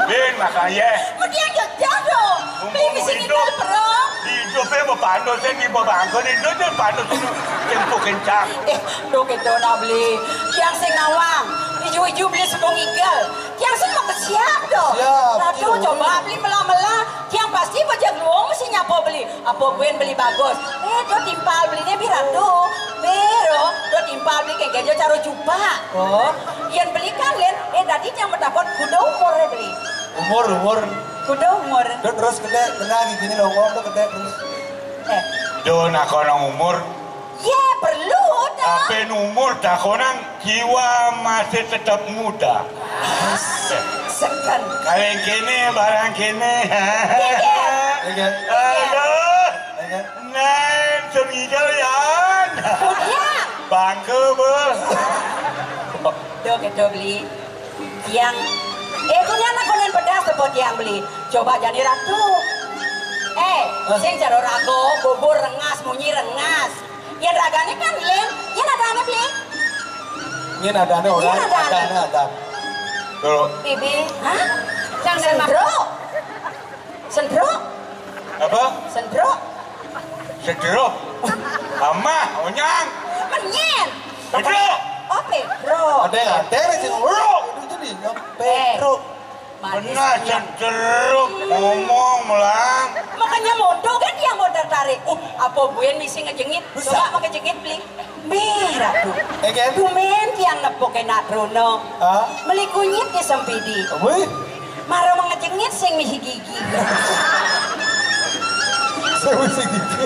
Bin makang ya. Mau tiang jatuh dong. Beli di sini hidup. Hidup ya mau pandos ya di bawah bangkon itu dia pandos itu tempo kencang. Eh, dong itu nak beli. Tiang sing nawang. Ijo-ijo beli sepung igal. Tiang sing mau ke siap dong. Siap. Ratu coba beli mela-mela. Tiang pasti bajak luong mesti nyapa beli. Apa buen beli bagus? Eh, do timpal belinya bi Ratu. Bero, do timpal beli kayak gajah caro jupa. Oh, yang beli kan len. Eh, tadi tiang mendapat kuda umur ya beli. Umur, umur. Kuda umur. Do terus gede, kena gini longkong do gede terus. Eh. Do nak kono umur. Ya, perlu dah. Ape umur dah konang jiwa masih tetap muda. Seken. Kalian kene, barang kene. Iya. Iya. Aduh. Iya. Neng, semidal yan. Iya. Bangke, bos. Dok, dok, beli. Tiang. Eh, itu nyana konen pedas tepot tiang beli. Coba jadi ratu. Eh, sing caro rago, bubur rengas, munyi rengas. Yang ragane kan len, yang ada anak len. Ini ada anak orang, ada anak ada. Tuh. Bibi. Hah? Yang dari Sendro. Sendro. Apa? Sendro. Sendro. Mama, onyang. Menyen. Sendro. Oh, Pedro. Ada yang ada sih. Itu nih, Pedro. Benar, cenderung ngomong melang. Makanya mondo kan dia mau tertarik. Uh, apa buen misi ngejengit? Bisa. Coba mau ngejengit, beli. Merah tuh. Eh, kan? Bumen tiang nepuk enak trono. Hah? Meli kunyit di sempidi. Wih. Mara mau ngejengit sing misi gigi. Sing misi gigi.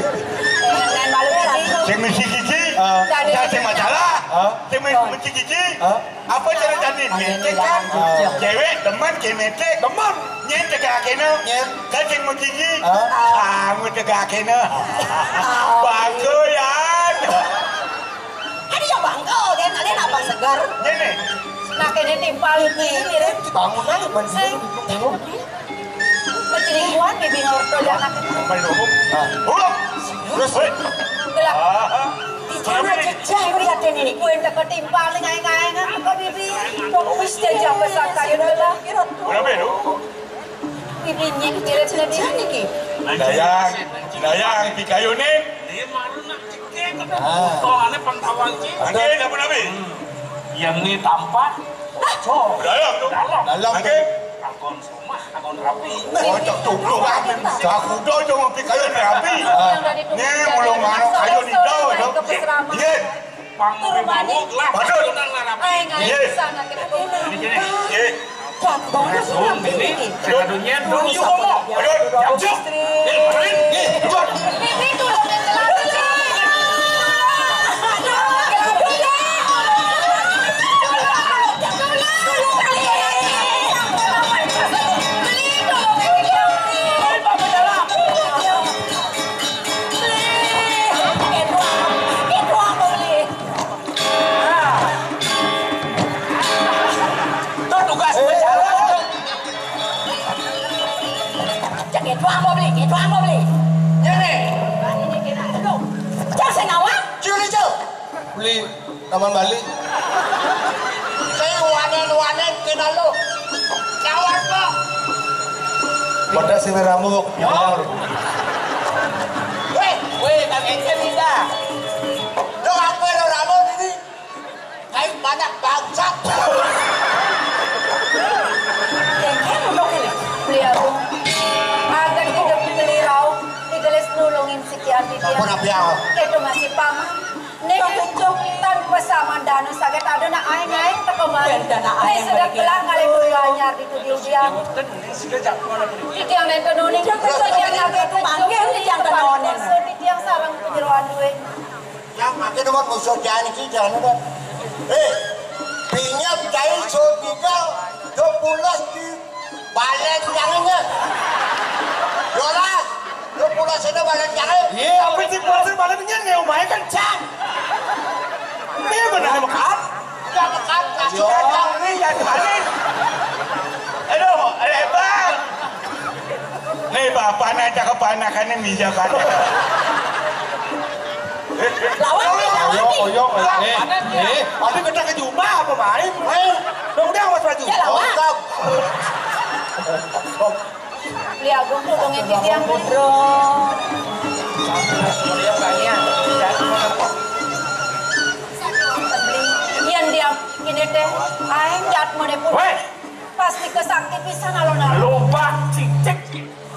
Dengan malu merah tuh. Sing misi gigi. Ah. Sing masalah. Ah. Sing misi gigi. Ah. Apa cara tadi? Metik kan? Ah. Cewek demen ke metik. Demen. Nyen tegak kena. Nyen. Kan sing mau gigi. Ah. Kamu tegak kena. Bagoyan. Ada yang bangkel, kan? Ada yang apa segar? Nyen nih. Nah, kene timpal ini mirip. Bangun aja, Bang. Sing. Tengok. Kecilikuan bibi ngorto anak itu. Apa itu? Ah. Ulang. Terus. Hei. Gelap. Ah. Di sana jejak, aku lihat ini. Kue teko timpal ngaeng-ngaengan teko bibi. Wis jejak besar kayu dulu. Berapa itu? Bibinya kecil-kecil bibi. Dayang, dayang di kayu nih. Ah. Soalnya pantauan sih. Oke, apa nabi? Yang ini tampak. Dayang tuh. Dalam. Oke. Takon rumah, takon rapi. Oh, cok, cok, cok, cok. Cak kuda aja ngopi kayu rapi. Nih, mulung manuk kayu di daun, cok. Iya. Pangurip mau lah, padahal. Iya. Ini, ini. Iya. Ini, ini. Aduh. Ini, ini. Ini, ini. Tugas berjalan. Cek itu apa beli? Itu apa beli? Ini. Cek senawa. Curi, cek. Beli. Taman Bali. Saya wanen-wanen kena lo. Kawan kok. Pada sini rambut. Weh, weh, Bang Ece bisa. Lo ngapain lo rambut ini? Kayak banyak bangsat. Beli aku. Agan hidup beli rau. Digelis nulungin si Kian di dia. Apa nabi aku? Itu masih paman. Nih, tanpa sama danu saget ada nak aing-aing teko mari. Nih, sudah kelang kali kudu anyar di tujuh dia. Itu yang nenten uning. Itu yang lagi kucuk. Itu yang sarang penyeruan duit. Yang makin nomor musuh jangan itu jangan udah. Eh, pinjam cair sulbigal dua belas di Balen jangan ya. Dolas, lu pulasnya balen jangan. Iya, apa sih pulasnya balen jangan ya? Umanya kencang. Ini benar mekat. Enggak mekat, kasih kencang. Ini yang balen. Aduh, ada hebat. Nih, Bang. Apaan aja kepanakannya mija kan? Lawan nih, lawan nih. Oyong, oyong, eh, eh, ada kita ke jumah apa main? Eh, udah, udah, Mas Raju. Ya, lawan. Beli Agung tuh dongeng titiang, Bro. Yang dia ini teh, aing jat mode pun. Weh. Pasti kesakti pisan alon-alon. Lobak cicik.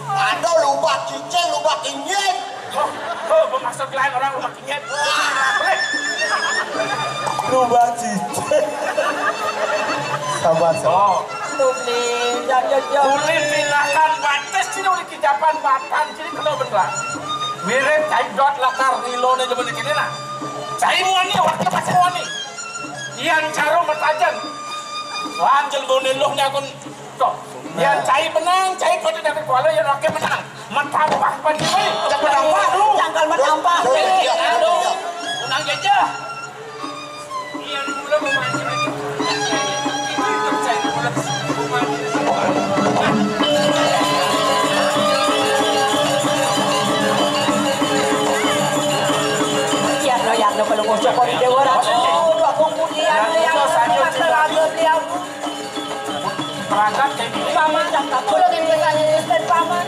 Ada lubak cicing, lubak injin. Oh, oh, bermaksud lain orang lubak injin. Lubak cicing. Sabar, sabar. Oh. Tuh, Bli, jangan jauh. Ulin tindakan batis, sini ulin kijapan batan, sini kena beneran. Mirip cai dot lakar rilone zaman kini nah. Cai muani, waktu masih muani. Ian caru matajan. Lanjel bone loh nyakun. Tuh. Ian cai menang, cai kode dapet kuala, ian oke menang. Matampah pan cai. Matampah lu. Jangkal matampah. Iya, aduh. Menang aja. Ian mula memancing aja. Itu, itu cai mula memancing. Ian lo, ian lo, kalau ngocok kau di Dewa Ratu. Aduh, aku puji ian lo, ian lo, terlalu dia. Perangkat kayak gini. Paman, aku lagi bertanya, Mister Paman.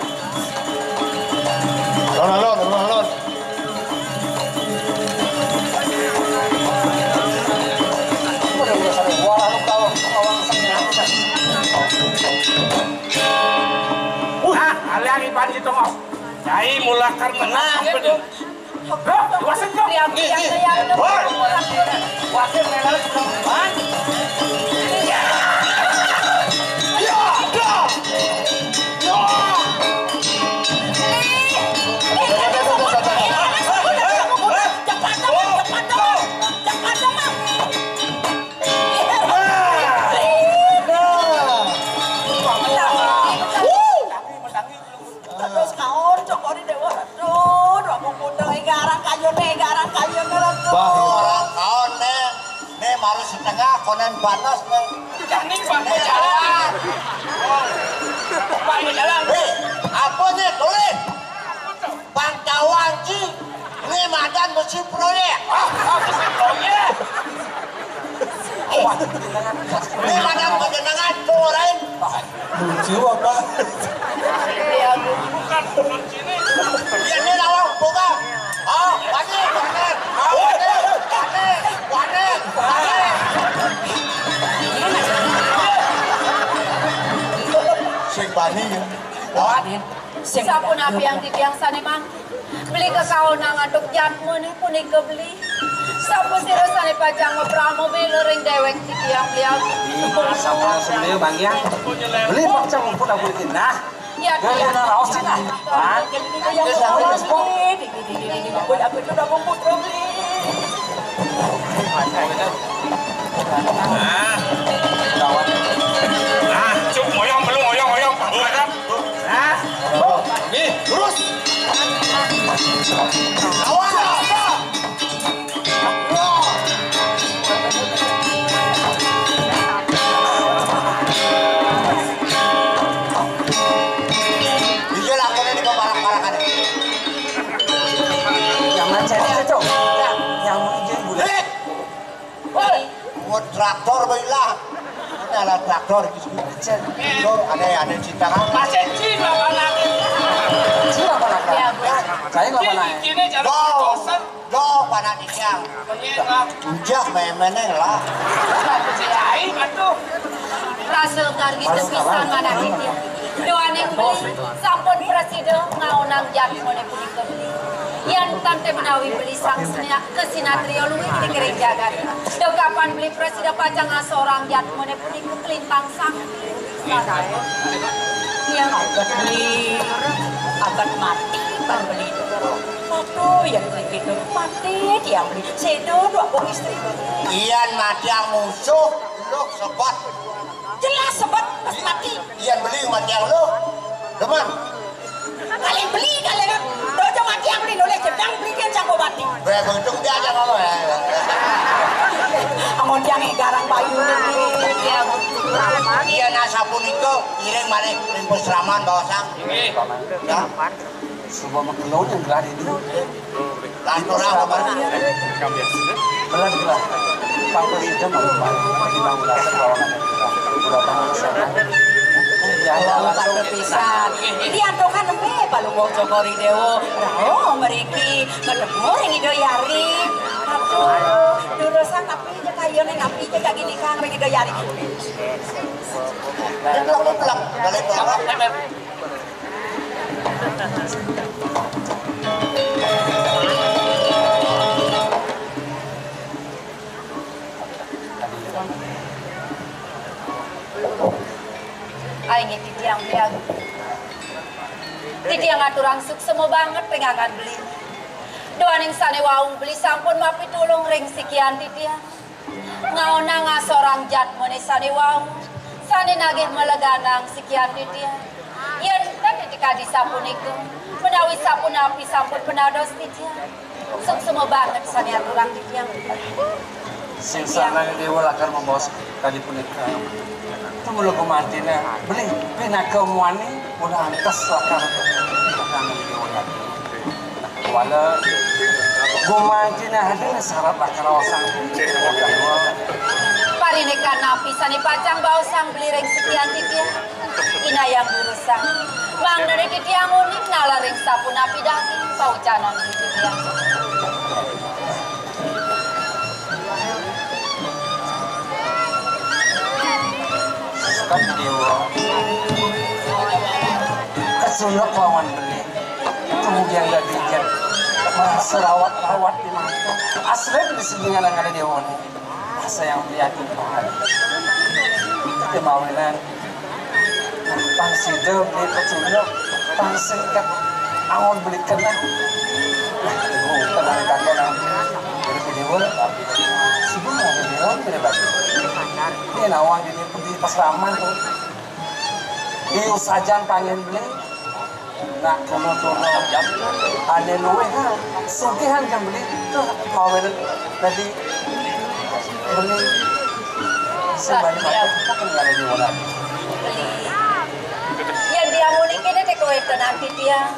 Alon, alon, alon, alon. Udah, udah, sampai gua lalu kau, kau langsung nyampe. Ah, alih-alih Panji Tongos. Cai mula karena nah, bener. Loh, wasit, loh. Lihat, lihat, lihat. Woi. Wasit, memang. Hah? Ya. Ya, dah. Ya. Cepat, cepat, cepat, cepat, cepat. Nah. Nah. Terus kaon, cokori dewa. Aduh, aduh, aku kuda, eh, garang kayune, garang kayune, aduh. Bah, orang kaon, Neng. Nih, baru setengah, konen panas, Neng. Jangan, Pak, mau jalan. Pak, mau jalan. Hei, apa nih, tulis? Bang Cawanci, ini madan besi proyek. Ah, ah, besi proyek. Ini madan panjenengan, tuh, lain. Lucu apa? Iya, bukan, bukan sini. Iya, ini lawang buka. Oh, panik, panik. Oh, panik, panik, panik, panik. Sing bani ya. Wah. Sapunapi yang titiang sane mangkin. Beli kekaonang antuk jatmone punika beli. Sampun sira sane pacang mapramo bela ring dewek titiang beliau. Sampun semuanya banggiang. Beli pacang mumpun aku iki. Nah. Ya, ya. Nah, raos iki, nah. Nah. Yang putra beli. Nah. Nah, cuk, ngoyong belum, ngoyong, ngoyong. Nah. Nih, lurus. Awas. Iya, lakonnya di parak-parakan. Jangan cewek itu. Yang mau izin budak. Hei! Buat traktor baiklah. Ini alat traktor gitu. Tuh, ada, ada cinta kan? Masih cinta mana? Cinta mana? Ya, saya nggak pernah. Ini jalan dosen. Doh, panak titiang. Ujah main-main lah. Cai atuh. Rasa gargi tepisan mana titiang. Doaning beli sampun prasida ngaonang jatmone punika beli. Yan tante menawi beli sang sina-, kesinatria luwih ring jagat. Duh kapan beli prasida pacang ngasorang jatmone punika kelintang sang. Yang agat beli, agat mati, bang beli. Aduh, yang begitu mati, tiang beli. Sedo, dua kong istri. Iyan mati ang musuh, lu sebot. Jelas sebot, pas mati. Iyan beli mati ang lu. Demen. Kali beli, kali lu. Dojo mati ang beli, noleh jedang beli, kan jago mati. Beh, begitu dia aja ngomong ya. Amun tiang garang bayu. Ya, betul. Iya, nah, sapunika ngiring malih ring pasraman baosang. Inggih. Ya. Suba makelo yang gelar ini. Lanturang, Bapak. Belas, belas. Pangku sida malu, Pak. Di bangun dasar lawan anak kita. Udah bangun sana. Ya, ya, langsung. Pisan. Ini antokan nembe Palungguh Cokor I Dewa rauh mriki ketemu ring Ida Yari. Aduh, durusang tapi aja kayane napi aja gini Kang ring Ida Yari. Plek, plek, plek. Balik, plek. Ai nggih titiang biang. Titiang aturang suksema banget ring anggan beli. Duaning sane wau beli sampun mapitulung ring sikian titiang. Ngaonang asorang jadmane sane wau, sane nagih maleganang sikian titiang. Yen ten titi kadi sapunika, menawi sapunapi sampun penados titiang. Suksema banget sane aturang titiang. Sing sanane dewa lakar mabaos kadi punika. Tumula gumantina, beli pinaka muani, ulah antes lakar pinaka dewa lakar. Wala gumantina hadir sarat lakar osang. Parindikan napi sane pacang baosang beli ring sikian titiang. Inayang durusang. Mangdane titiang uning nalaring sapunapi daging paucanan titiang. Kan dewa. Kesunak lawan beli. Kemudian dadi jen. Merasa rawat-rawat di mata. Asli di sini ada dewa nih. Sayang liatin Tuhan. Kita mawinan. Nah, pang sida beli peculuk, pang singkat angon beli kena. Nah, ibu tenang kata nang. Jadi video, subuh mau video, tidak baca. Ini nawang ini pergi pas raman tuh. Di usajan panggil beli. Nak kono-kono ane luwih, ha, sugihan kan beli tuh mawer tadi beli sing bali makan kan ngene di wala. Yen diamuni kene teko wetenan titiang.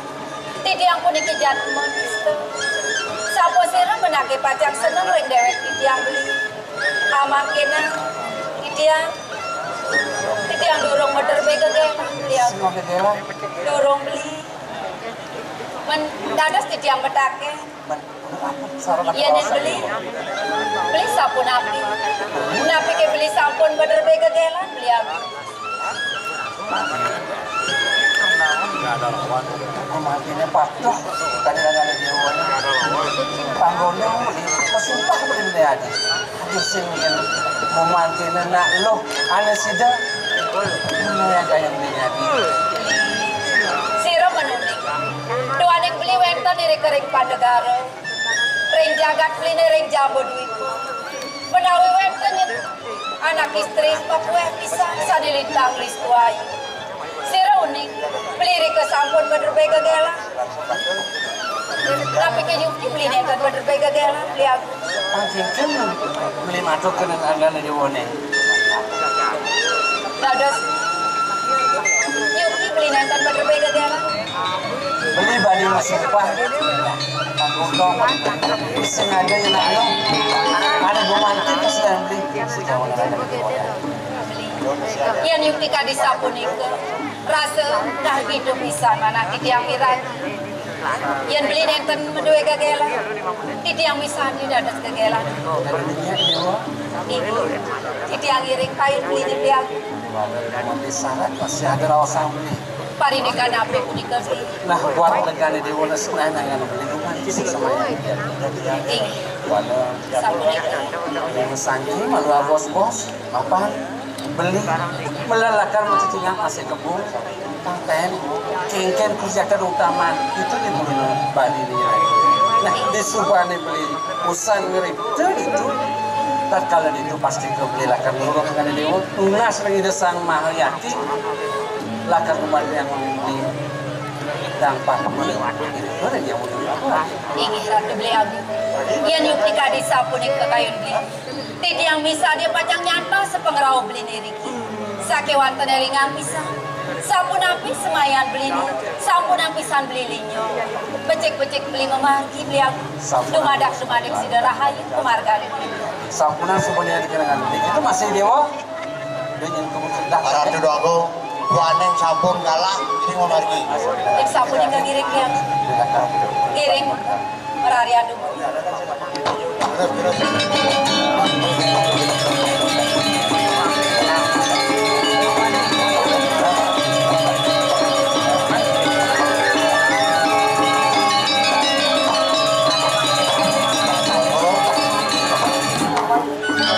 Titiang puniki jadma nista. Sapa sira menake pacang seneng ring dewek titiang beli. Amangkene titiang, titiang durung mederbe gegelan, titiang. Semua gegelan. Durung beli. Men dados titiang betake. Men, saran apa? Yen beli, beli sapunapi? Punapike beli sampun mederbe gegelan, beli abi. Nggak ada lawan. Mantine patuh, tadi nggak ada dewa. Panggono beli, pesumpah beli beli aja. Aduh, sing yen memantine nak lo, ane sida. Mana yang kayak beli aja. Sira menuning. Duaning beli wenten iri kering pandegara. Ring jagat beli ring Jambudwipa. Menawi wenten anak istri papueh pisan sane lintang listu ayu. Sira uning, beli rika sampun mederbe gegelan. Tapi ke yukti beli nenten mederbe gegelan, beli aku. Pangkingken beli matur kenen andane dewane. Dados, yukti beli nenten mederbe gegelan. Beli badi masumpah. Untung, sing ada yang ada. Ada gumanti pas dan beli. Sejauh mana ada. Yen yukti kadi sapunika, rasa dah gitu pisan manah titiang piran. Yen beli nenten meduwe gegelan, titiang misan dados gegelan. Ibu, titiang iring kain beli titiang. Di sana masih ada rawasan beli. Parindikan apa punika beli? Nah, buat negane dewa senang dengan beli rumah di sini sama ya. Ing. Wala sapunika. Yang sangki malu bos-bos. Mapan beli melalakan mencicingak masih kebun, tanten kengken kerjakan utama itu di bulu Bali ini. Nah, di subane beli usan ngerip itu, tatkala itu pasti kebeli lakan nurut dengan dewa tunas lagi desang mahal yati lakan rumah yang di dampah beli itu yang mau. Inggih Ratu beli agung. Yang yukti kadi sapunika kayun beli. Titiang misadia pacang nyantol sepengrauh beli niriki. Sakéwanten élingang pisan. Sapunapi semayan belini, sampunang pisan beli linyo. Becik-becik beli mamargi beli agung. Dumadak-dumadik sida rahayu kumarganing. Sampunang semuanya dikenangan. Itu masih dewa. Dengan kemudian Ratu Agung, buaning sampun kalah, ini mamargi. Ing sapunika ngiring, Hyang. Ngiring. Mararian dumun.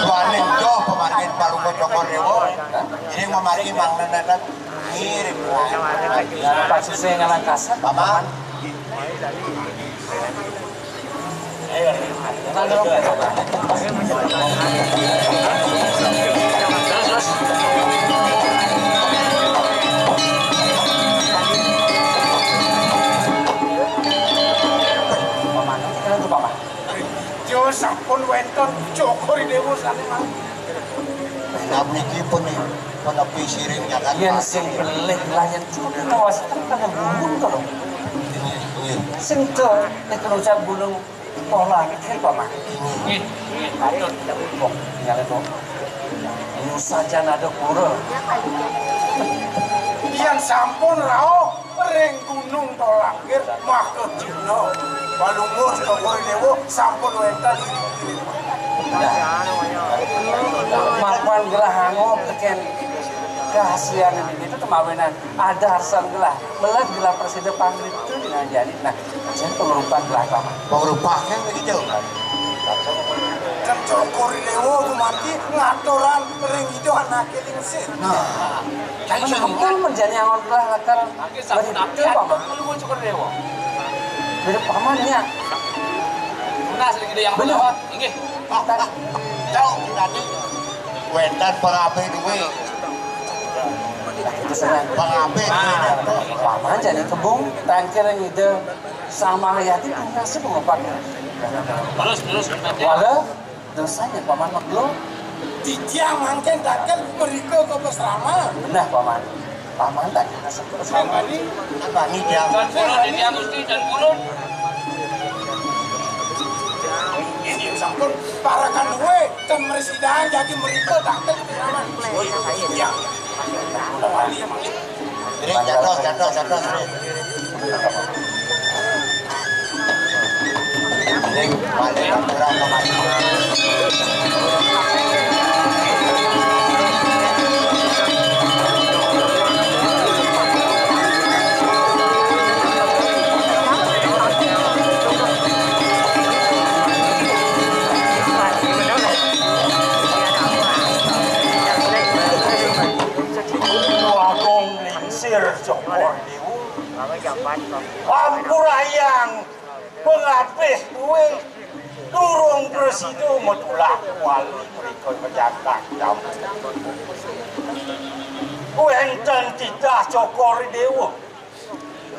Tuaning doh pamargin Palungguh Cokor Dewa. Ini mamargi mangnenetet ngiring. Pak Susah ngalang kasar, Paman. Yo, sampun wénten Cokor Dewa sané mangkin. Nah, niki pun penepi siring jagat. Yén sing belih lah yén cuma kawas kan pada gunung to, lho. Sing to nek ngucap gunung Polang iki, Paman. Nggih, nggih, patut. Kok nyale kok. Anu sajan ada pura. Yén sampun rauh ring Gunung Tolangkir, maka Cina Palungguh Cokor Dewa sampun wénten. Nah, mapan gelah angop tekén keaslian ini itu kemawinan ada harsan gelah. Melat gelah prasida pangripta dengan jani. Nah, saya pengerupan gelah, Paman. Pengerupan kan begitu. Kan Cokor Dewa gumanti ngaturan ring ida anaké lingsir. Nah, kan betul menjadi angon gelah lakar berita, Paman. Kalau mau Cokor Dewa. Beda Paman ya. Tunas ring ida yang bener. Inggih. Jauh tadi. Wénten pengabé duwe. Pengabé duwe. Paman jani kebung tangkir ida sama Hayati punya sepengopat. Terus, terus, terus. Wala dosanya Paman maglo. Titiang mangkin tangkir mriko ke pesrama. Nah, Paman. Paman tak kena sebut. Sambani. Sambani dia. Dan purun, dia mesti dan purun. Ini sampun parakan duwe, dan mresidan jadi mriko tak kel. Woi, iya. Wali, wali. Jadi jatuh, jatuh, jatuh, jatuh. Agung Lingsir Cokor Dewa. Ampurayang pengabih kuwi durung prasida matulak wali mrika pejagat. Wénten titah Cokor Dewa.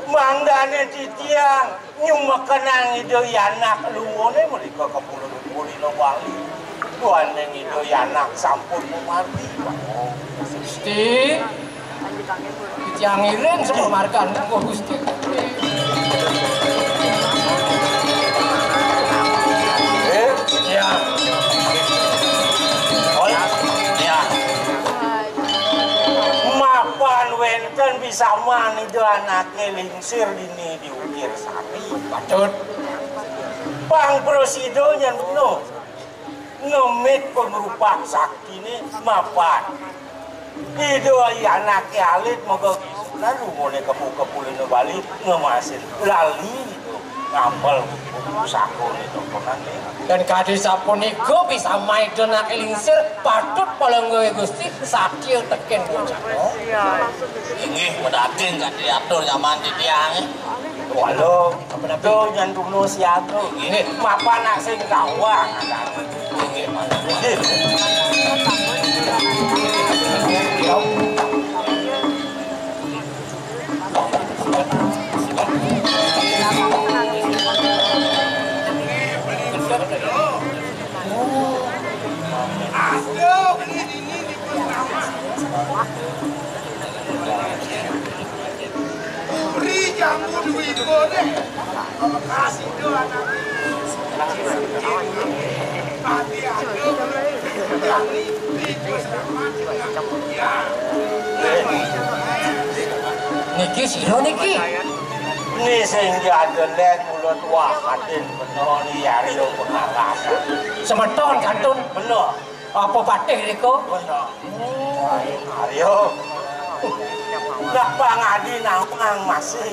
Mangdané titiang nyumekenang Ida Yanak luwune mrika kepulun kulina wali. Duaning Ida Yanak sampun mamargi. Gusti, titiang ngiring sepamargan kanggo Gusti. Eh, ya. Oh, ya. Mapan wénten pisaman Ida Anaké Lingsir dini di Ukir Sari. Patut. Pang prasida nyén bener. Ngemit pangrupak saktiné mapan. Ida Anaké alit mega kisunan umune kepu-kepulina Bali ngemasin lali. Ngampel pusakone tokonan. Dan kadi sapunika bisa maida Anaké Lingsir patut palenggahe Gusti satya teken bocah. Inggih, medaging kadi atur zaman titiange. Waduh, betul yang dulu siaga. Inggih, mapan nak sing kawang. Inggih, Mas. Inggih. Uri jamu duit boleh. Kasih doa nanti. Mati aku. Jadi, itu selamat. Ya. Niki sira niki. Ni sing diadelan mulut wah, atin bener ni, Aryo Pengalas. Semeton kantun. Bener. Apa patih niku? Bener. Aryo. Nak pangadi nangkang masih.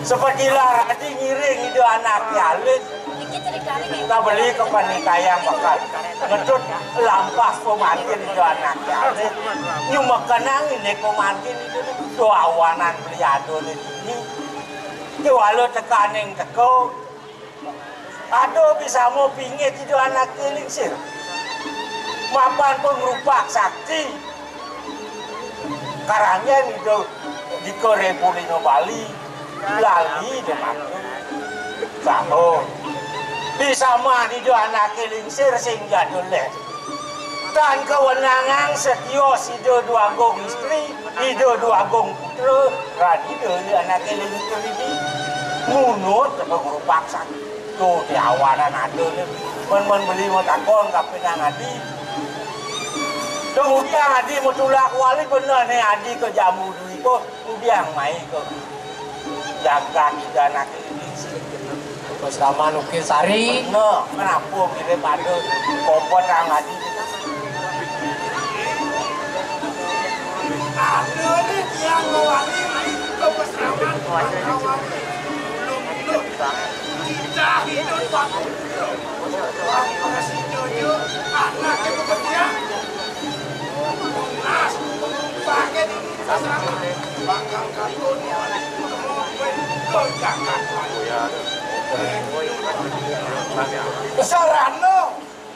Seperti lar adi ngiring ida anak alit. Tabeli kepanikayang bakal ngetut lampah pemangkin ida anak alit. Nyumekenang ini pemangkin itu doawanan beli ado ini. Kiwala tekaning teko. Aduh, bisa mau pingit ida anak lingsir. Mapan pengrupak sakti. Karangen ida dika Rebu Lino Bali. Lali ida mati. Sambung. Bisa mah ida anak lingsir sing jadul leh. Tan kewenangan setia sida dua agung istri, ida dua agung putra, ran ida ni anak lingsir ini. Munut teka merupak sakti. Tu di awanan ada ni. Men-men beli mau takon kapinang adi. Kemudian adi mau tulak wali bener ni adi ke jamu dui ko. Udiang mai ke jagat ida anak ini. Pas sama nukil sari. Bener, kenapa kira pada kompet ang adi. Ada ni tiang mewali mai ke peseraman tukang awali. Ulung-ulung. Kita hidup waktu. Waktu situ je, anak itu ketiak. Nas, pakai di Sarana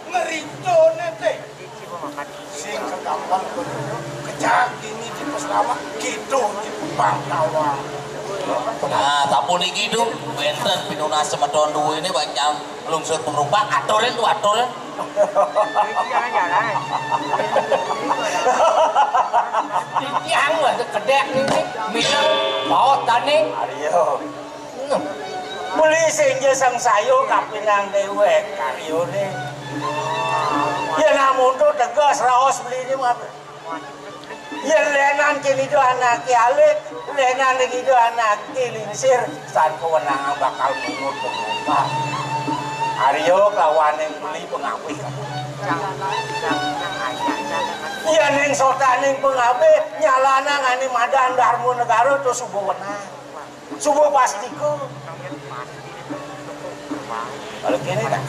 ngeritone te. Sing kegampang kejak ini di Peslamat, gitu di Bangkawan. Nah, tapi niki tu, wenten pinunas semeton dua ini banyak lungsur pengrupak, aturin tu aturin. Yang lah tu kedek ni, minum, bawa tani. Ayo. Beli sing ja sang sayo kapinang dewek karyone. Ya namun tu tegas raos beli ni mah. Ya lenan kini tu anak alit, lenan kini tu anak lingsir, san kewenangan bakal mungut berubah. Aryo kawan yang beli pengawih. Ya ning sotaning pengawih, nyalana ngani madan Darmo Negara tu subuh wenang. Subuh pastika. Kalau kini dah.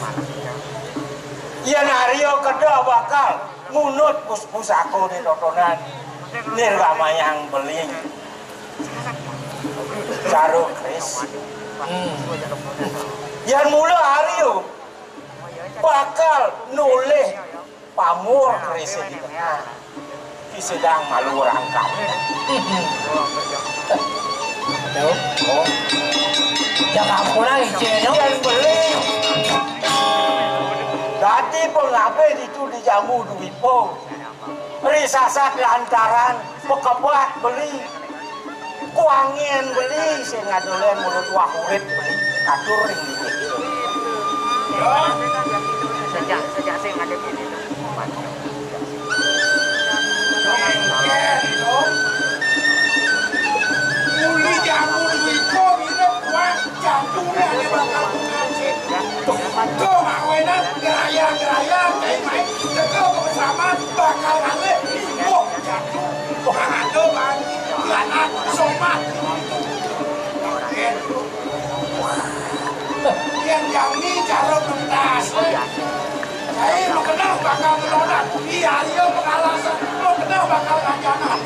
Yan arya keda bakal ngunut pus-, pusaka di totonan nirgamayang beli. Cara keris. Hmm. Yan mula arya bakal nulih pamur keris di tengah. Ki sedang malu rangkap. Tuh. Oh. Jangan pulang, Ice, no? Yang beli. Dadi pengabih itu di jamu duipo. Risasat lantaran pekebat beli. Kuangen beli sing ngadolen mulut wah urip beli. Atur ring beli. Sejak, sejak sing ada beli. Muli jamu duipo minum kuah jantungnya ada bakal mengancit. Tuh, mawenan geraya-geraya, kayak main teko ke bersama bakal ngalih ibuh jantung. Bang ada bang, bulanan, somat. Yang jani cara pentas. Cai, lu kenal bakal ngelonak. Iya, iya, pengalasan. Lu kenal bakal rancangan.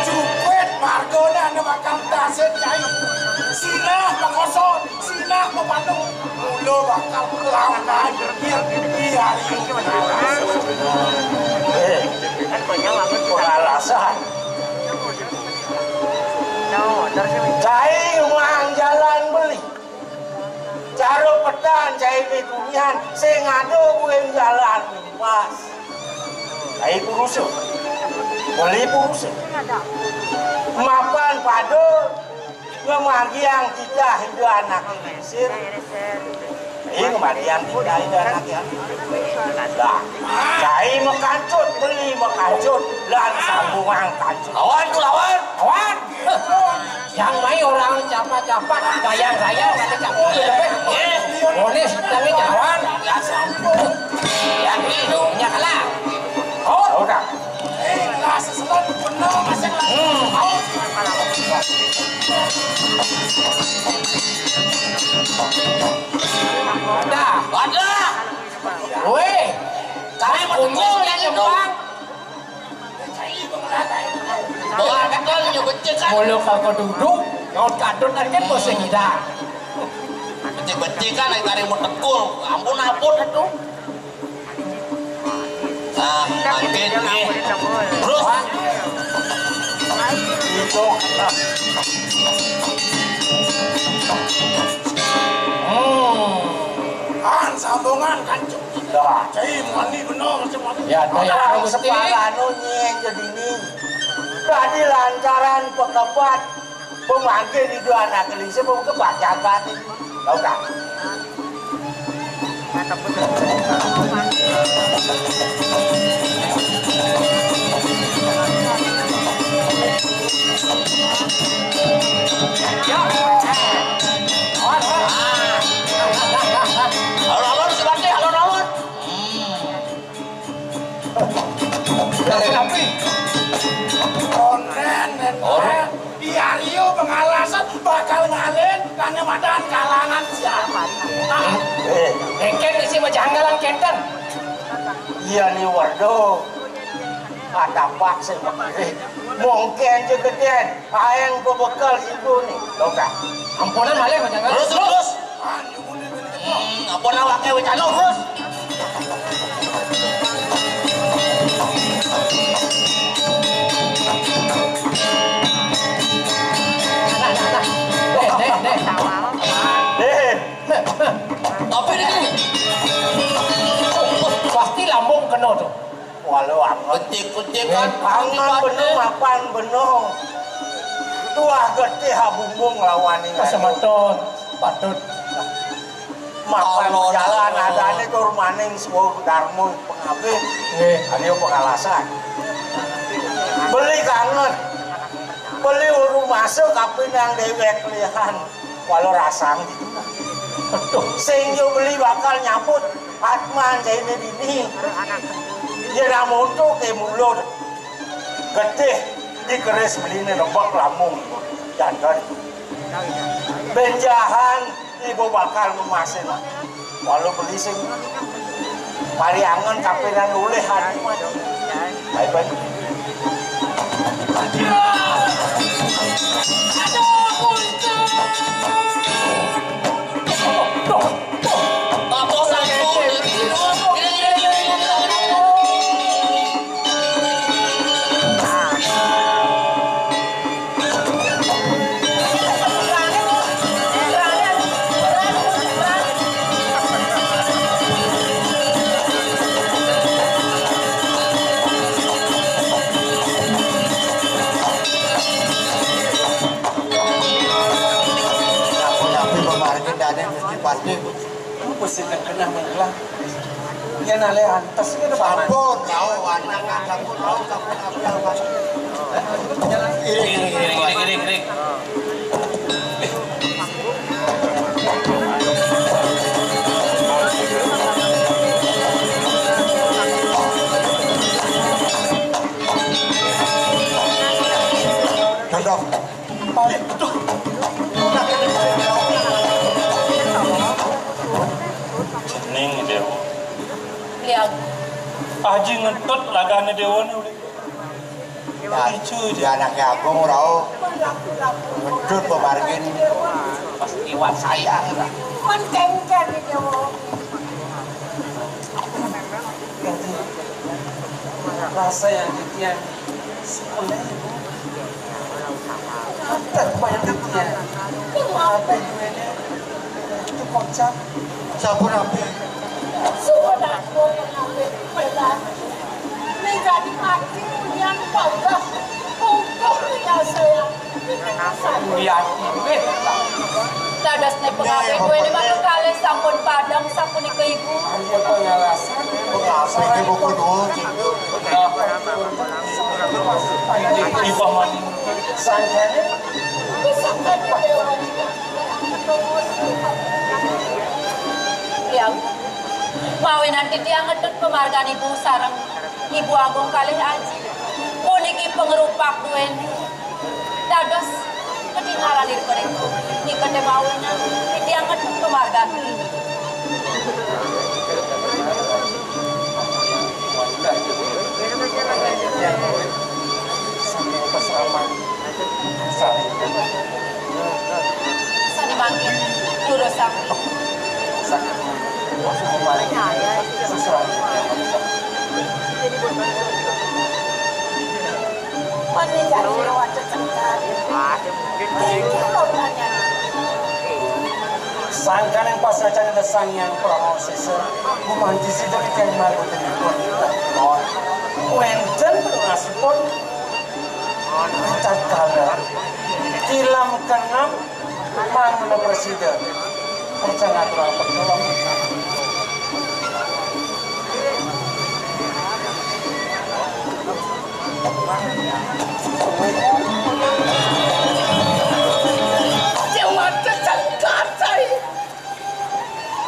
Cupit, margone, ane bakal tasik, cai. Sinah, pengosot. Sinah, pepanduk. Mula bakal kelangkaan. Iya, iya, pengalasan. Eh, pengalasan. Cai, mang jalan beli. Cara petan cai di tunian, sing ada buin jalan pas. Ai purusa. Beli purusa. Mapan pada ngamargiang titah Ida Anaké Lingsir. Ih, ngamargiang titah Ida Anaké. Lah, cai makancut, beli makancut, lan sambungang kancut. Lawan tuh, lawan. Lawan. Yang mai orang capa-capa, gayang-gayang, ada campur, ada pe. Monis, tapi lawan. Ya, sampun. Ya, itu, nya kalah. Oh, udah. Eh, lah, seselan bener, masih lah. Hmm. Oh. Dah. Wadah. Weh, cari kumpul yang nyebang. Bawa betul, nya becik kan. Mula kagak duduk, nyaut kadut lagi, pusing dah. Becik-becik kan, lagi tarik mau tekul. Ampun, ampun, aduh. Nah, mangkin, nih. Terus. Itu. Hmm. Kan sambungan kan. Dah. Cai mani bener macam mana? Ya, ada yang Orang mesti. Separano nyén jadi ni. Tadi lantaran pekebat pemangkin Ida Anaké Lingsir, pekebat jagat ini. Tahu tak? Ya. Awas, awas. Alon-alon, Subandi, alon-alon. Tapi, tapi. Konten, konten. Di Aryo pengalasan bakal ngalin, karena madan kalangan siapa? Ah. Eh, engken isi mah janggalan kenten. Iya, ni Wardo. Ada pak sih begini. Mungkin juga den. Aing bebekel ibu nih. Loh, Kak. Ampunan malih, Mas Jangga. Terus, terus. Hmm, ampun awake wis anu, terus. Nah, nah, nah. Deh, deh, deh. Deh. Tapi ini pasti lambung kena tuh. Walau anget. Becik-becik kan. Anget bener, mapan bener. Tuah getih abumbung lawan ning. Semeton, patut. Mapan jalan adané tur maning suwung darma pengabih. Nggih. Ayo pengalasan. Beli kangen. Beli rumasa kapinang déwék lihan. Walau rasang gitu. Aduh. Sing yo beli bakal nyambut Atman jainé dini. Yén amonto ké mulud getih di keris beliné lebek lambung janten. Benjahan ibu bakal memasin. Walau beli sing pariangan kapinan ulih ati mah. Baik-baik. Tapi pemargin dane mesti pasti. Mesti terkena menggelam. Yen alih antes ngene, Pak. Sampun, rauh, sampun, rauh, sampun, sampun, sampun. Iring, iring, iring, iring, iring. Cocok. Aduh. Cening, Déwa. Liang. Aji ngentut lagane Déwa ne, Uli. Ya, ijo, ya, anake agung, rauh. Ngentut pemargin. Pas iwak sayang. Mendengkan, Déwa. Rasa yang titian sekolah ibu. Ada banyak titian. Apa duitnya? Itu kocak. Sampun, Abi. Suwun aku mengambil bela. Minggat Pangkah, pungkuh kuyasa. Wiyatin wéh. Dadosné pangabih kuwi maka kalih sampun padhang sapunika ibu. Pangabih ibu kudu. Ibu mani. Sangkane. Ya, mawinan titiang ngetut pamargan ibu sareng Ibu Agung kalih aji, puniki pangrupak duéné. Dados ketinggalan ipun. Nika té mawinan titiang ngetut pamargan. Sami pasraman. Sami. Sané mangkin durus sami. Saged. Sami. Seserahan. Sangkaning pasracan Sang Hyang Parama Sesa, gumanti sida ing marga tenipun. Wénten penunasipun. Tatkala tilam keenam mangda prasida. Pacang aturang pekélem. Déwa cecengkar cai.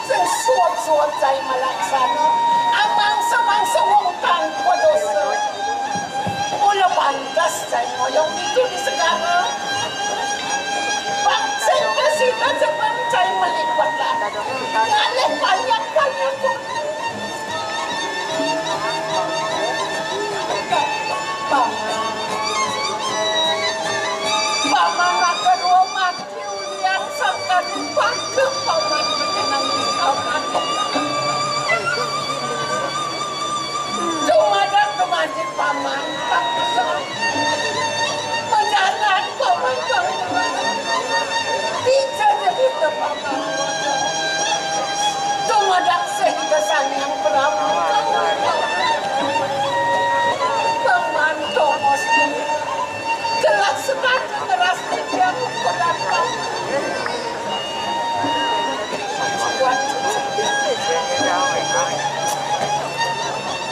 Sing suwun-suwun cai malaksana. Amangsa-mangsa wong tanpa dosa. Mula pantes cai ngoyong itu di segara. Bangsa presiden sebang cai melipat lah. Ngalih banyak kali pun. Paman. Paman maka dua mati ulian sangkan paman kenang paman. Dumadak dumadik paman. Paman. Paman. Bisa jadi paman. Dumadak sing kesan yang Prabu. Paman Thomas. Jelas sekali ngeras dia pendatang.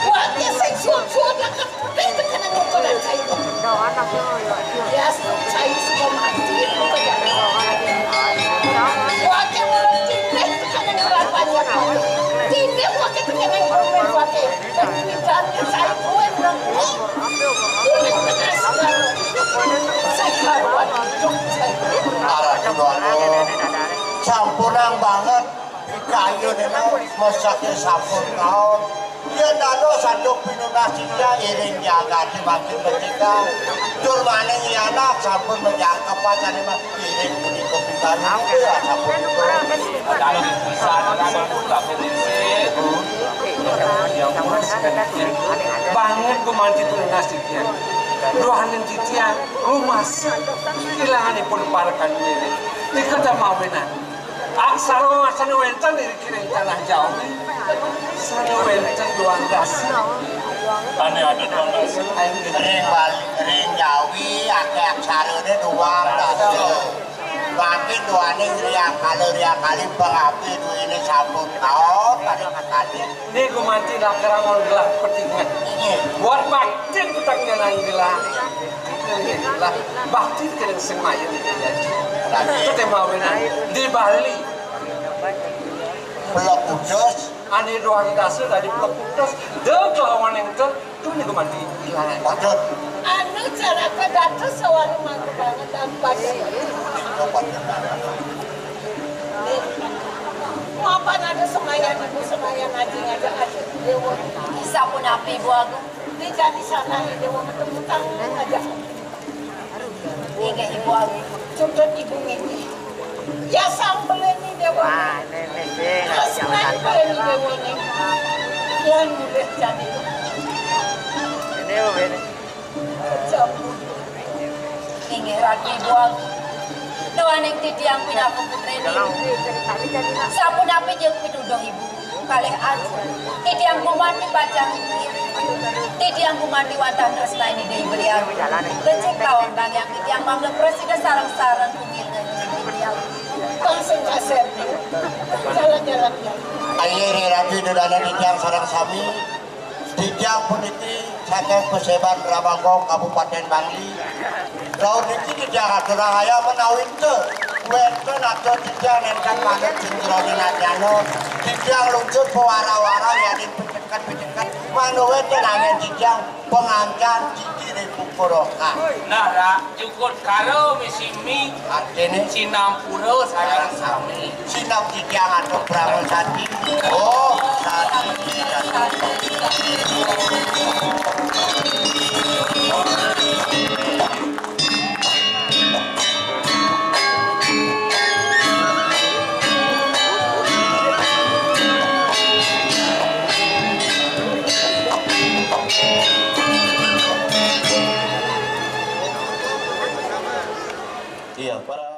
Wah, dia sing suap-suap. Pwede ka nang magkulang sa imo. Ya, so, sa imo sa pamati, imo ka dyan. Huwag ka mo lang, tindi ka nang kalaban niya. Tindi, huwag ka nang kulang, huwag ka. Pagpilitan niya sa imo, eh, nang, oh, kulang ka na sa, sa ikaw, at ito, sa imo. Arat ko, ano, sampunang banget. Kayu nila, masakit sampun taun. Yén dados sanduk pinunas sida iring jagati makin becika. Tur maning anak sampun menjangkep pacan mas iring punika pisan. Iya, sampun. Banget gumanti tunas titiang. Rohaning titiang, rumasa. Ilanganipun parekan wirid. Nika tamawinan. Aksara sane wenten iri kiring tanah Jawi, sane wenten duang dasa. Ane ada duang dasa. Ring Bali, ring Jawi, akeh aksarane duang dasa. Tapi duane riang kali, riang kali, pengapi duene sampun taun, kali kali. Niku manti lakrangon gelah petingan. Buat baktin petang jalan gelah. Lah, bakti kene sing mayu iki ya. Kete mawinan di Bali. Blok khusus. Ane doang dasa dari blok khusus. Dek lawan yang ter, tuh niku manti ilang. Waduh. Anu cara ke datus sawang mangga banget tanpa. Mapan ada semayan ibu semayan aji ngajak aji dewa. Sapunapi ibu agung. Di jani sana dewa ketemu tamu aja. Inggih ibu agung. Cudut ibu ini. Ya sambeleni dewa. Terus nang beleni dewa ini. Yang boleh jadi. Ini bu ini. Inggih Ratu Ibu Agung. Duaning titiang pinaka putrene. Sapunapi jeung pituduh Ibu? Kalih atu, titiang gumanti pacang, titiang gumanti wantah tresna inggih Déwi Belian. Becik tawang titiang mangda prasida sareng-sareng kumirengan titiang. Tang sing kasép, jalan-jalan. Ayo, Ri Ratu Ida Dané titiang sareng sami, titiang puniki saking Paseban Ramago, Kabupatén Bangli. Laut niki titiang aturang ayah menawi ento wénten atur titiang nénten manut sing jroning ajana, titiang luncur pewara-wara yadin piceket-piceket, manawi wénten anggén titiang pangancan cici ring pungkur oka. Nah, Ra, jukut karo misi mi. Artiné? Sinampura sareng sami. Sinep titiang atur pramén sati. Oh, sati, sati. Iya, para